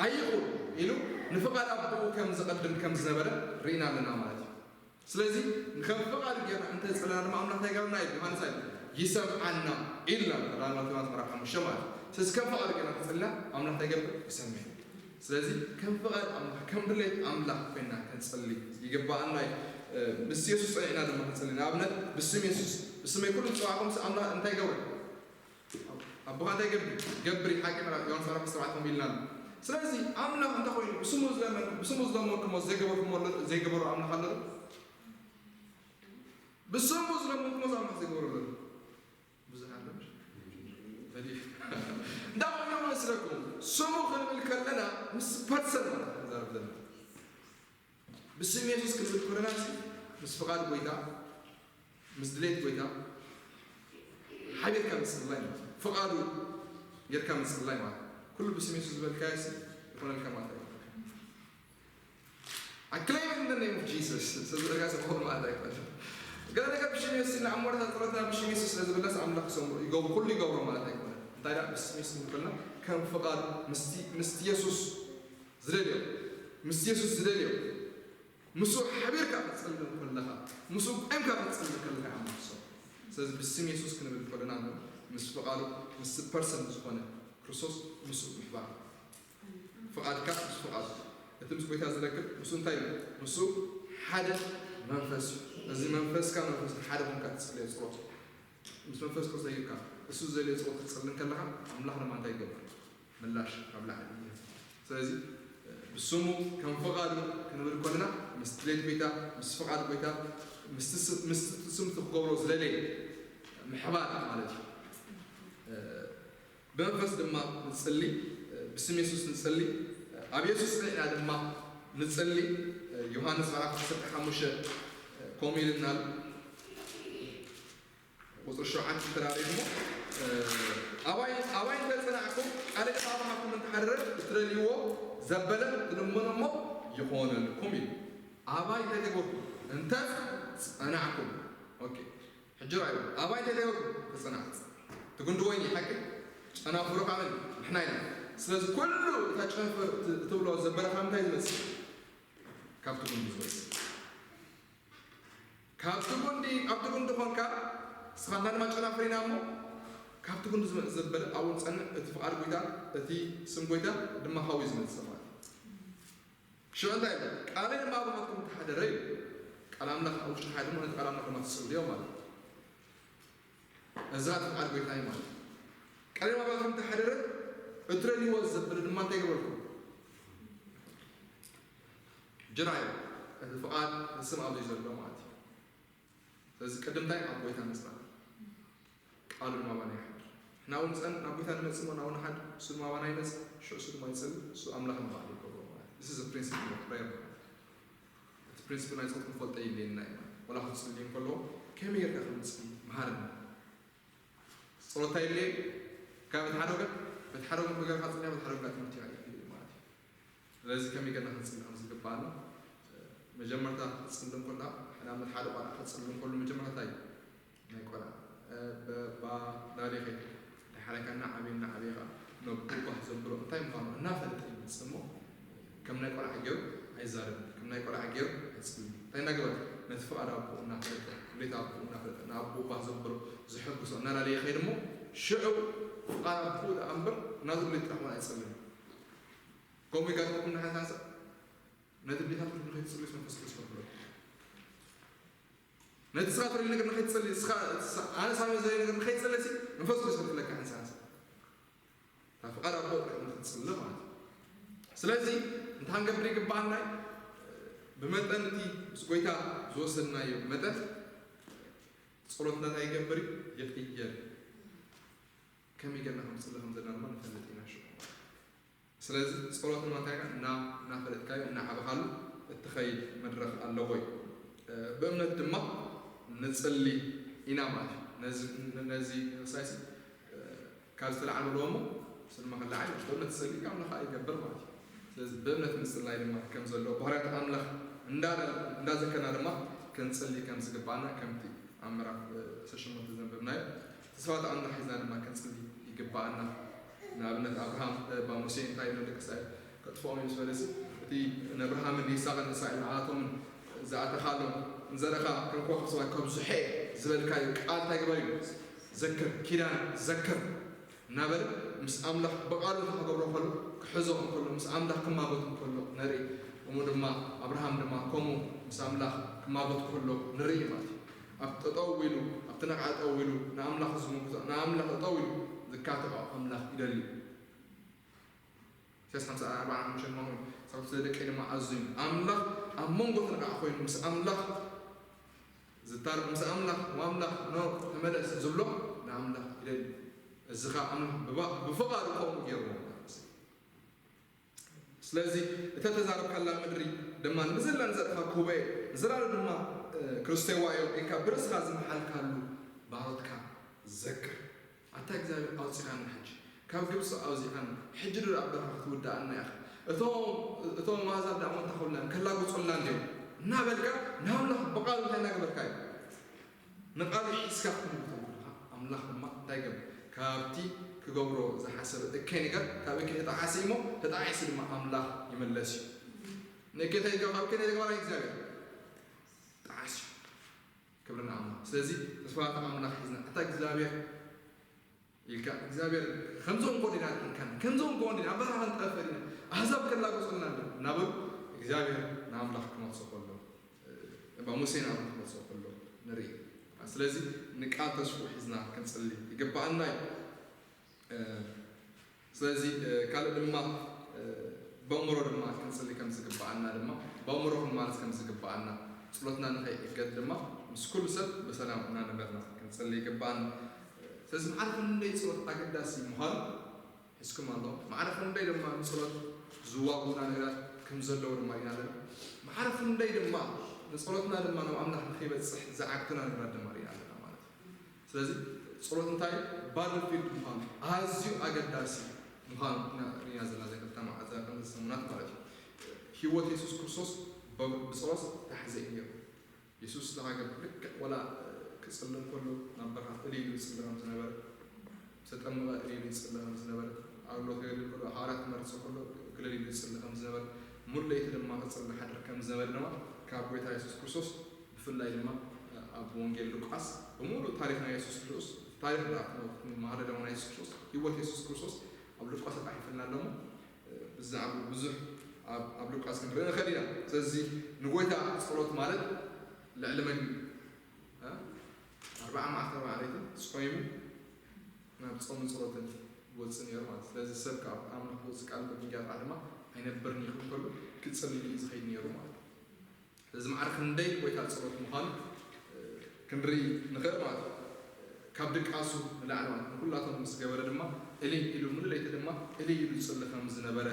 ኣይኹን ኢሉ ንፍቓድ ኣቦኡ ከም ዝቐድም ከም ዝነበረ ርኢና ኣለና ማለት እዩ። ስለዚ ከም ፍቓዱ ጌርና እንተጸለና ድማ ኣምላኽ እንታይ ገብርና እዩ ዮሃንስ ኣይብል ይሰምዓና ኢልና ራና ቲማት ምዕራፍ ሓሙሽተ ማለት እዩ። ስለዚ ከም ፍቓዱ ጌርና ተጸልና ኣምላኽ እንታይ ገብር ይሰምዕ። ስለዚ ከም ፍቓድ ኣምላኽ ከም ድሌት ኣምላኽ ኮይና ክንጸሊ ይግባኣና እዩ። ምስ የሱስ ጸኒዕና ድማ ክንጸሊ ንኣብነት ብስም የሱስ ብስመይ ኩሉ ዝጸዋዕኩም ኣምላኽ እንታይ ገብር ኣቦኻ እንታይ ገብር ገብር ሓቂ ምዕራፍ ዮሃንስ ምዕራፍ ዓሰርተ ኣርባዕተ ከምኡ ኢልና ኣሎ። ስለዚ ኣምላኽ እንታይ ኮይኑ ብስሙ ዝለመን ብስሙ ዝለመንኩሞ ዘይገበርኩሞ ዘይገበሩ ኣምላኽ ኣሎ። ብስሙ ዝለመንኩሞ ኣምላኽ ዘይገበሩ ኣሎ። ብዙሕ ኣሎ። እንታይ ኮይኑ መስለኩም ስሙ ክንብል ከለና ምስ ፐርሰን ማለት ክንዛረብ ዘለና ብስም የሱስ ክንብል ከለና ምስ ፍቓድ ጎይታ ምስ ድሌት ጎይታ ሓቢርካ ምጽላይ ማለት ፍቓዱ ጌርካ ምጽላይ ማለት ኩሉ ብስም የሱስ ዝበልካዮ ይኾነልካ ማለት ኣይኮነልካ። ኣክለይም እንደ Jesus ስለዚ ርጋ ዝኸውን ማለት ኣይኮነን። ገለ ነገር ብሽም የሱስ ኢልና ኣብ መወዳእታ ጸሎትና ብሽም የሱስ ስለ ዝብለስ ኣምላኽ ክሰምዑ ይገብሩ፣ ኩሉ ይገብሮ ማለት ኣይኮነን። እንታይ ደኣ ብስም የሱስ ክንብል ከለና ከም ፍቓዱ ምስቲ ምስቲ የሱስ ዝደልዮ ምስቲ የሱስ ዝደልዮ ምስኡ ሓቢርካ ክትጽሊ ከለኻ ምስኡ ቆምካ ክትጽሊ ከለኻ ኣምላኽ ክሰምዑ። ስለዚ ብስም የሱስ ክንብል ከለና ምስ ፍቓዱ ምስ ፐርሰን ዝኾነ ክርስቶስ ምስኡ ምሕባር ፍቓድካ ምስ ፍቓዱ እቲ ምስ ጎይታ ዝረክብ ምስ እንታይ እዩ ምስ ሓደ መንፈስ እዩ። እዚ መንፈስካ መንፈስ ሓደ ኮንካ ትፅለዮ ፀሎት ምስ መንፈስ ቅዱስ ዘይብካ እሱ ዝደልዮ ፀሎት ክትፅሊ ከለካ ኣምላኽ ድማ እንታይ ይገብር ምላሽ ካብ ላዕሊ ይህብ። ስለዚ ብስሙ ከም ፍቓዱ ክንብል ከለና ምስ ድሌት ጎይታ ምስ ፍቓድ ጎይታ ምስቲ ስም ምስቲ ክገብሮ ዝደለየ ምሕባር ማለት እዩ። ብመንፈስ ድማ ንጽሊ፣ ብስም የሱስ ንጽሊ፣ ኣብ የሱስ ጸኒዕና ድማ ንጽሊ። ዮሃንስ ምዕራፍ ዓሰርተ ሓሙሽተ ከምኡ ኢልና ኣሎ። ቁጽሪ ሸውዓተ ተራሪ እሞ ኣባይ ኣባይ እንተጸናዕኩም ቃለ ተባባሃኩም እንተሓደረ እትደልይዎ ዘበለ ትልምኖ እሞ ይኾነልኩም እዩ። ኣባይ እንተገበርኩም እንተ ጸናዕኩም ኦኬ ሕጂ ራእዩ ኣባይ ተደረጉ ተጸናዕት ትጉንዲ ወይኒ ሓቂ ጨናፍሩ ካበል ንሕና ኢና። ስለዚ ኩሉ እታ ጨንፈር ትብሎ ዘበለ ካብ ምንታይ ዝመጽእ? ካብቲ ጉንዲ ዝመጽእ። ካብቲ ጉንዲ ኣብቲ ጉንዲ ኮንካ ንስኻትና ድማ ጨናፍር ኢና እሞ ካብቲ ጉንዲ ዝመጽእ ዘበለ ኣብኡ ንጸንዕ። እቲ ፍቓድ ጎይታ እቲ ስም ጎይታ ድማ ካብኡ እዩ ዝመጽእ ማለት እዩ። ሽዑ እንታይ ኢሉ? ቃለይ ድማ ብኻትኩም እንተሓደረ እዩ። ቃል ኣምላኽ ኣብ ውሽጢ ሓደ እሞ ነቲ ቃል ኣምላኽ ድማ ትጽልዮ ማለት እዩ። እዛ ፍቓድ ጎይታ እዩ ማለት እዩ። ቃለይ ድማ ብኻትኩም እንተሓደረ እትደልይዎ ዘብል ድማ እንታይ ይገብረልኩም? ጅራዮ እቲ ፍቓድ ስም ኣብዚ ዘሎ ማለት እዩ። ስለዚ ቅድምታይ ኣብ ጎይታ ንጽናዕ። ቃሉ ድማ ኣባና ይሓድር። ንሕና እውን ንጸን ናብ ጎይታ ንመጽእ እሞ ናብኡ ንሓድር፣ እሱ ድማ ኣባና ይመጽእ፣ ሽዑ እሱ ድማ ይጽሊ፣ እሱ ኣምላኽ ንባዕሉ ይገብሮ ማለት እዩ። This is a principle of prayer ማለት እዩ። እቲ ፕሪንስፕል ናይ ጸሎት ክንፈልጦ የድልየና እዩ ማለት እዩ። ወላ ክትጽልዩ እንከሎ ከመይ ጌርካ ከም ትጽሊ መሃረና። ጸሎት እንታይ የድልየ? ካብ በቲ ሓደ ወገን በቲ ሓደ ወገን ጌርካ ጽልያ በቲ ሓደ ወገን ትምህርቲ ይድልዩ ማለት እዩ። ስለዚ ከመይ ጌርና ክንጽሊ ከም ዝግባኣና መጀመርታ ክትጽሊ እንከሎ ሓደ ኣመት ሓደ ቆልዓ ክትጽሊ እንከሎ መጀመርታ እንታይ እዩ? ናይ ቆልዓ ባ ዳሌ ከይዱ ዳሓራይ ከኣ እናዓበየ እናዓበየ ከኣ ነቦኡ ባህ ዘብሎ እንታይ ምዃኑ እናፈለጠ ይመጽእ እሞ ከም ናይ ቆልዓ ገይሩ ኣይዛረብን፣ ከም ናይ ቆልዓ ገይሩ ኣይጽልን። እንታይ እናገበረ? ነቲ ፍቓድ ኣቦኡ እናፈለጠ፣ ድሌት ኣቦኡ እናፈለጠ፣ ንኣቦኡ ባህ ዘብሎ፣ ዘሐጉሶ እናላለየ ይኸይድ እሞ ሽዑ ፍቓድ ኣቦኡ ደኣ እምበር ናቱ ድሌት ጥራሕ እውን ኣይጽልን። ከምኡ ይጋጥመኩም ንሓንሳብ ነቲ ድሌታትኩም ንኸይትጽልዩ መንፈስ ቅዱስ ከፍለኩም። ነቲ ስኻ ትሪኢ ነገር ንኸይትጸሊ ስኻ ኣነ ሳሚ ዘይ ነገር ንኸይትጸለሲ መንፈስ ቅዱስ ከፍለካ ሓንሳ ሓንሳ እታ ፍቓድ ኣቦ ጥራሕ ንኽትጽሊ ማለት እዩ። ስለዚ እንታይ ክንገብር ይግባኣና? ብመጠን እቲ ምስ ጎይታ ዝወሰድናዮ መጠን ጸሎትና እንታይ ይገብር እዩ? ይቕየር። ከመይ ጌርና ከም ንጽሊ ከም ዘለና ድማ ንፈልጥ ኢና ሽዑ። ስለዚ ጸሎት ንመንታይ ኢና እና እናፈለጥካዮ እናዓበኻሉ እትኸይድ መድረኽ ኣለዎ እዩ። ብእምነት ድማ ንጽሊ ኢና ማለት እዩ። ነዚ ሳይሲ ካብ ዝተላዕለ ብለዎ እሞ ስልማ ከለዓይ ብእምነት ትጸሊ ኣምላኽ ይገብር ማለት እዩ። ስለዚ ብእምነት ምጽላይ ድማ ከም ዘለዎ ባህርያት ኣምላኽ እንዳዘከና ድማ ክንጽሊ ከም ዝግባና ከምቲ ኣብ ምዕራፍ ሰሽሞንተ ዘንበብናዮ ተስፋ ተኣምር ሒዝና ድማ ክንጽሊ ይግባኣና። ንኣብነት ኣብርሃም ባሙሴ እንታይ ኢሉ ደቂ እስራኤል ከጥፍኦም እዩ ምስ በለሲ እቲ ንኣብርሃምን ንይስሐቅን ንእስራኤል ንዓኣቶምን ዝኣተኻሎም ንዘርእኻ ከም ከዋኽብቲ ሰማይ ከብዝሖ እየ ዝበልካዮ ቃል እንታይ ግበር እዩ ዘክር፣ ኪዳን ዘክር። እናበለ ምስ ኣምላኽ ብቓሉ ክገብሮ ከሎ ክሕዞ እንከሎ ምስ ኣምላኽ ክማጎት እንከሎ ንርኢ። እሞ ድማ ኣብርሃም ድማ ከምኡ ምስ ኣምላኽ ክማጎት ከሎ ንርኢ ማለት እዩ። ኣብ ጠጠው ኢሉ ኣብቲ ነቕዓ ጠው ኢሉ ንኣምላኽ ዝምጉቶ ንኣምላኽ ጠጠው ኢሉ ዝካትዖ ኣምላኽ ይደሊ። ኢሳያስ ሓምሳ ኣርባዓ ሓሙሽተ ድማ ኮይኑ ሰብቲ ደቀይ ድማ ኣዝዩ ኣምላኽ ኣብ መንጎ እቲ ነቕዓ ኮይኑ ምስ ኣምላኽ ዝታረቕ ምስ ኣምላኽ ኣምላኽ ኖ ተመለስ ዝብሎ ንኣምላኽ ይደሊ። እዚ ኸዓ ኣምላኽ ብፍቓዱ ከምኡ ገይርዎ። ስለዚ እተ ተዛረብካላ ምድሪ ድማ ንዘላ ንዘርእኻ ክህቦ እየ፣ ንዘላሉ ድማ ክርስቶይ ዋዮ ኢልካ ብርእስኻ ዝመሓልካሉ ባሮትካ ዘክር። ኣታ እግዚኣብሔር ኣውፂኻና ሕጂ ካብ ግብፂ ኣውፂኻና ሕጂ ዶ ኣብ በረኻ ክትውድኣና ኢኻ? እቶም እቶም ኣህዛብ ደኣ ሞንታ ክብልና ከላግፁልና እንድዮም። እናበልካ ንኣምላኽ ብቓሉ እንታይ እናገበርካ እዩ? ንቓሉ ሒዝካ ክትምልከቶ ከለኻ ኣምላኽ ድማ እንታይ ይገብር? ካብቲ ክገብሮ ዝሓሰበ እከይ ነገር ካብ እከይ ተጣዓሲ እሞ ተጣዒሱ ድማ ኣምላኽ ይመለስ እዩ። ንእከይ እንታይ ይገብር? ካብ እከይ እንታይ ይገብር? እግዚኣብሔር ጣዓሲ እዩ። ክብሪ ንኣምላኽ። ስለዚ ተስፋ ኣምላኽ ሒዝና እታ እግዚኣብሔር ኢልካ እግዚኣብሔር ከምዞም ኮዲና ኢልካ ከምዞም ኮዲና ኣብ በረኻ ክንጠፈ ዲና ኣህዛብ ከላገጹልና ኣለዉ እናበሉ እግዚኣብሔር ንኣምላኽ ክመልሶ ከሎ እባ ሙሴ ንኣምላኽ ክመልሶ ከሎ ንርኢ። ስለዚ ንቃል ተስፉ ሒዝና ክንጽሊ ይግባኣና እዩ። ስለዚ ካልእ ድማ በእምሮ ድማ ክንጽሊ ከም ዝግባኣና ድማ በእምሮ ክንማልስ ከም ዝግባኣና ጸሎትና ንኸይእገድ ድማ ምስ ኩሉ ሰብ ብሰላም እናነበርና ክንጽሊ ይግባኣና። ስለዚ ማዕረ ክንደይ ጸሎት ኣገዳሲ ምዃኑ ሒዝኩም ኣሎ። ማዕረ ክንደይ ድማ ንጸሎት ዝዋጉና ነገራት ከም ዘለዉ ድማ ኢና ኣለና። ማዕረ ክንደይ ድማ ንጸሎትና ድማ ናብ ኣምላኽ ንኸይበጽሕ ዝዓግቱና ነገራት ድማ ኢና ኣለና ማለት እዩ። ስለዚ ጸሎት እንታይ ባትልፊልድ ምዃኑ ኣዝዩ ኣገዳሲ ምዃኑ ኢና ርኢና ዘለና ዘክልተ መዓልቲ ከምዚ ሰሙናት ማለት እዩ። ህይወት የሱስ ክርስቶስ ብጸሎት ተሓዘ እዩ ነይሩ። የሱስ ዝሃገር ልክዕ ወላ ክጽሊ እንከሎ ናብ በረኻ እልይ ኢሉ ይጽሊ ከም ዝነበረ፣ ዝተጠምቐ እልይ ኢሉ ይጽሊ ከም ዝነበረ፣ ኣገልግሎት ከገልግል ከሎ ሃዋርያት ክመርጽ ከሎ ክልል ኢሉ ይጽሊ ከም ዝነበረ፣ ሙሉ ለይቲ ድማ ክጽሊ ሓድር ከም ዝነበረ ድማ ካብ ጎይታ የሱስ ክርስቶስ ብፍላይ ድማ ኣብ ወንጌል ሉቃስ ብምሉእ ታሪኽ ናይ የሱስ ክርስቶስ ታሪኽ ንመሃረ ድማ ናይ የሱስ ክርስቶስ ህይወት የሱስ ክርስቶስ ኣብ ሉቃስ ተጻሒፍልና ኣሎ። ብዛዕባ ብዙሕ ኣብ ሉቃስ ክንርኢ ንኽእል ኢና። ስለዚ ንጎይታ ጸሎት ማለት ልዕሊ መግቢ ኣርባዓ መዓልቲ ኣርባዓ ለይቲ ጾይሙ ናብ ጾምን ጸሎትን ይወጽእ ነይሩ ማለት። ስለዚ ሰብ ካብ ኣምላኽ ክወጽእ ቃል ምግንጃት ድማ ኣይነብርን እዩ ክብል ከሎ ክጽሊ እዩ ዝኸይድ ነይሩ ማለት። ስለዚ ማዕረ ክንደይ ጎይታ ጸሎት ምዃኑ ክንርኢ ንኽእል ማለት እዩ። ካብ ድቃሱ ንላዕሊ ማለት ንኩላቶም ምስ ገበረ ድማ እልይ ኢሉ ሙሉ ለይቲ ድማ እልይ ኢሉ ዝጽሊ ከም ዝነበረ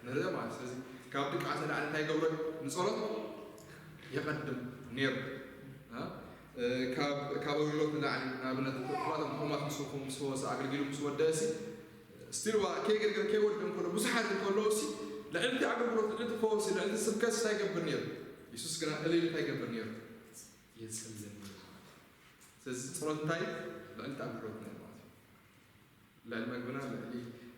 ንርኢ ማለት። ስለዚ ካብ ድቃስ ንላዕሊ እንታይ ገብሮ ንጸሎት የቐድም ነይሩ። ካብ ኣገልግሎት ንላዕሊ ንኣብነት ኩላቶም ሕሙማት ምስ ፈወሰ ኣገልጊሉ ምስ ወደእሲ ስቲል ዋ ከይገልገል ከይወድእ እንከሎ ብዙሓት እንከለዉ ሲ ልዕልቲ ኣገልግሎት ልዕልቲ ፈወሲ ልዕልቲ ስብከት እንታይ ይገብር ነይሩ? የሱስ ግና እልል እንታይ ይገብር ነይሩ? የጽልም ነይሩ ማለት እዩ። ስለዚ ጸሎት እንታይ ልዕልቲ ኣገልግሎት ነይሩ ማለት እዩ። ልዕሊ መግብና ልዕሊ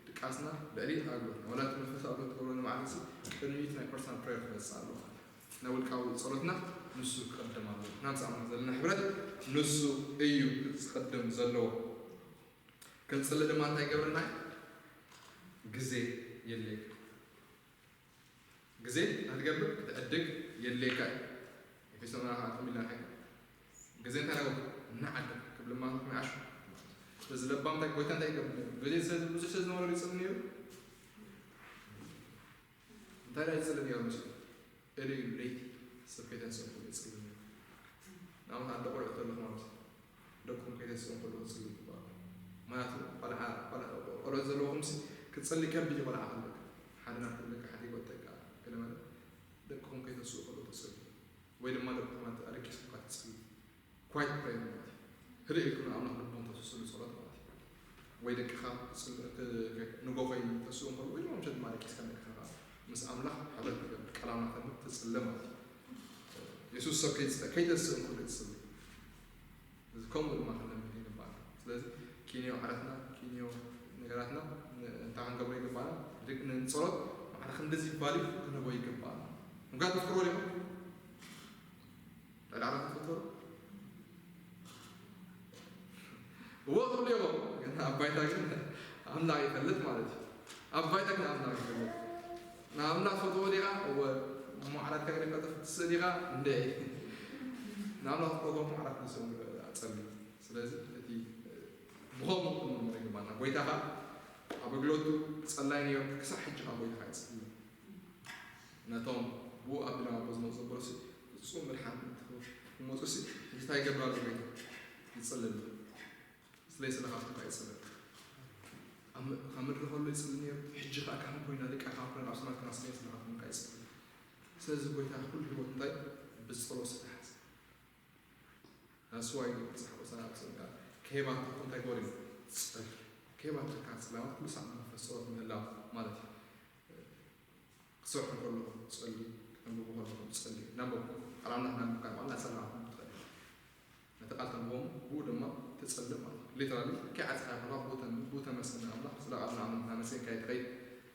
ድቃስና ልዕሊ ኣገልግሎትና ወላ እቲ መንፈሳዊ ኣገልግሎት ትገብሮ ንባዕሉ ሲ ቅድሚት ናይ ፐርሰናል ፕሬየር ክመጽእ ኣለዎ ማለት እዩ። ናይ ውልቃዊ ጸሎትና ንሱ ክቕድም ኣለዎ። ናምስ ኣምላኽ ዘለና ሕብረት ንሱ እዩ ዝቕድም ዘለዎ። ክንጽሊ ድማ እንታይ ይገብረና እዩ? ግዜ የድልየካ። ግዜ እንታይ ትገብር ክትዕድግ የድልየካ እዩ። ኤፌሶን ኣርባዕተ ሚላን ሓቂ ግዜ እንታይ ረገብ እናዓደግ ክብል ማለት ናይ ዓሹ ስለዚ ለባም እንታይ ጎይታ እንታይ ይገብር ነይሩ? ግዜ ብዙሕ ሰብ ዝነበረ ይጽሊ ነይሩ። እንታይ ላይ ይጽሊ ነይሩ? ምስ እልዩ ለይቲ ሰብ ከይተንስኡ ክብል ይጽሊ ነይሩ። ንኣብነት ኣደ ቆልዑ ተለኹ ማለት እዩ። ደቅኹም ከይተስኡ ከለኹ ትጽልዩ ይግባእ። ምክንያቱ ቆልዓ ቆልዑ ዘለኹም ሲ ክትጽሊ ከቢድ እዩ። ቆልዓ ከለካ ሓደ ናብ ክብለካ ሓደ ይጎተካ ገለ ማለት ደቅኹም ከይተስኡ ከለኹ ትጽልዩ ወይ ድማ ደቅኹም ኣደቂስኩም ትጽልዩ። ኳይት ፕሬየር ማለት እዩ። ህድእ ኢልኩም ንኣምላኽ ልቦም ተስስሉ ጸሎት ማለት እዩ። ወይ ደቅኻ ንጎ ኮይኑ ተስኡ እንከሎ ወይ ድማ ምሸት ድማ ደቂስካ ደቅኻ ምስ ኣምላኽ ሕብረት ትገብር ቃል ኣምላኽ ተንብብ ትጽሊ ማለት እዩ። የሱስ ሰብ ከይተስእ እንከሎ ትጽሊ እዚ ከምኡ ድማ ክንለምድ ይግባና። ስለዚ ኪንዮ ዓረትና ኪንዮ ነገራትና እንታይ ክንገብሮ ይግባና? ንጸሎት ማዕረ ክንድዚ ይባል እዩ ክንህቦ ይግባና። ምክንያቱ ፍቅሮ ዲኹም ልዕሊ ዓረትና ትፈትዎ እዎ ትብሉ ኢኹም። ግን ኣብ ባይታ ግን ኣምላኽ ይፈልጥ ማለት እዩ። ኣብ ባይታ ግን ኣምላኽ ይፈልጥ። ንኣምላኽ ትፈትዎ ዲኻ? እወ። እሞ ዓራትካ ገዲፍካ ተፍትስእ ዲኻ? እንደ ንኣምላኽ ትፈትዎ እሞ ዓራት ንስኦም ኣጸሊ። ስለዚ እቲ ብኸምኡ ክንመርምሮ ይግባና። ጎይታ ኸኣ ኣብ ኣገልግሎቱ ጸላይ ነይሩ፣ ክሳዕ ሕጂ ኸኣ ጎይታ ኸኣ ይጸሊ። ነቶም ብኡ ኣቢሎም ኣቦ ዝመጹ ዘበሉሲ ፍጹም ምድሓን ክመጹሲ እንታይ ይገብር ኣሎ? ጎይታ ይጸሊ ኣሎ። ስለይ ስለኻ ከኣ ይጸሊ ኣሎ። ኣብ ም- ካብ ምድሪ ከሎ ይጸሊ ነይሩ። ሕጂ ኸኣ ካህን ኮይና ሊቀ ካህን ኮይና ኣብ ሰማያት ኮይና ስለይ ስለኻ ከኣ ይጸሊ ኣሎ። ስለዚ ጎይታ ኩሉ ህይወት እንታይ ብጸሎት ዝተሓዘ። That's why መጽሓፍ ቅዱስ ኣብ ጸጋ ከይባተኹ እንታይ ግበሩ እዩ? ጸልዩ። ከይባተካ ጸላማት ኩሉ ሳዕ መንፈስ ጸሎት ምህላው ማለት እዩ። ክሰርሑ ከለኹ ጸልዩ፣ ተንብቡ ከለኹም ትጸልዩ። እናንበብኩም ቃል ኣምላኽ እናንበብካ ባዕልና ጸላም ትኽእል። ነቲ ቃል ተንብቦም ብኡ ድማ ትጸልእ ማለት እዩ። ሊተራሊ ከይዓጽኻ ከለኻ ብኡ ተንብብ፣ ብኡ ተመስግን ኣምላኽ። ስለ ቃል ንኣምላኽ እናመስገንካ ትኸይድ።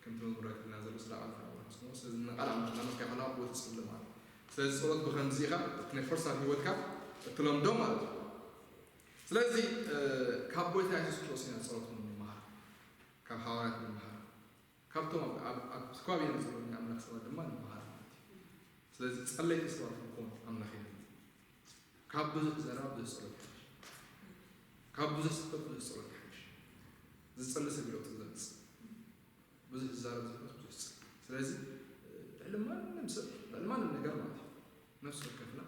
ከምቲ መዝሙር ክብለና ዘሎ ስለ ቃል ተንብቦ ንስሙ። ስለዚ ንቃል ኣምላኽ እናመስገንካ ከለኻ ብኡ ትጸልእ ማለት እዩ። ስለዚ ጸሎት ብኸምዚ ኢኻ እቲ ናይ ፐርሰናል ህይወትካ እትለምዶ ማለት እዩ። ስለዚ ካብ ጎይታ የሱስ ክርስቶስ ኢና ጸሎት ንመሃር፣ ካብ ሃዋርያት ንመሃር፣ ካብቶም ኣብ ኣብ ኣብ ከባቢና ዘለዉ ናይ ኣምላኽ ሰባት ድማ ንመሃር ማለት እዩ። ስለዚ ጸለይቲ ሰባት ክንከውን ኣምላኽ ይደሊ። ካብ ብዙሕ ዘረባ ብዙሕ ጸሎት ይሓይሽ። ካብ ብዙሕ ስሕተት ብዙሕ ጸሎት ይሓይሽ። ዝጸሊ ሰብ ይለውጥ ዘምጽእ። ብዙሕ ዝዛረብ ዘሎ ብዙሕ ዝጸሊ። ስለዚ ልዕሊ ማንም ሰብ ልዕሊ ማንም ነገር ማለት እዩ ነፍሲ ወከፍና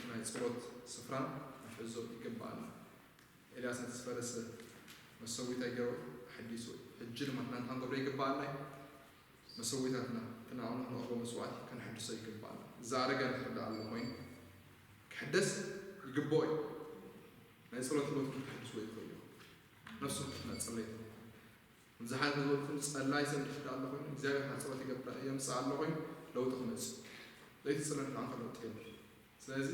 ናይ ጸሎት ስፍራና ክንሕዞ ይግባኣና። ኤልያስ ነቲ ዝፈረሰ መሰዊታይ ገይሩ ኣሐዲሱ፣ ሕጂ ድማ ንሕና እንታይ ክንገብሮ ይግባኣና እዩ? መሰዊታትና እቲ ንኣምላኽ ነቕርቦ መስዋዕቲ ከነሐድሶ ይግባኣና። ዝኣረገ ንኽርዳእ ኣሎ ኮይኑ ክሕደስ ይግብኦ እዩ። ናይ ጸሎት ህይወትኩም ከሐድስዎ ይኽእሉ እዮም። ነፍሲ ወከፍና ጸለይቲ ንኹን። ከምዚ ሓንቲ ዝበልኩም ጸላይ ሰብ ዝርዳእ ኣሎ ኮይኑ እግዚኣብሔር ሓጽሮት ይገብር የምጽእ ኣሎ ኮይኑ ለውጢ ክመጽእ። ዘይትጽሊ ንሕና ከ ለውጢ የለን። ስለዚ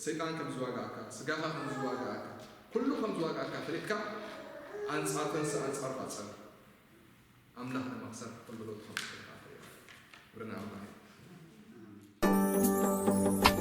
ሰይጣን ከም ዝዋጋእካ፣ ስጋኻ ከም ዝዋጋእካ፣ ኩሉ ከም ዝዋጋእካ ፈሊጥካ ኣንጻር ተንስእ ኣንጻር ቃጸል። ኣምላኽ ድማ ክሰርሕ ከሎ ለውጢ ከም ዝኽእል ክብሪ ንኣምላኽ እዩ።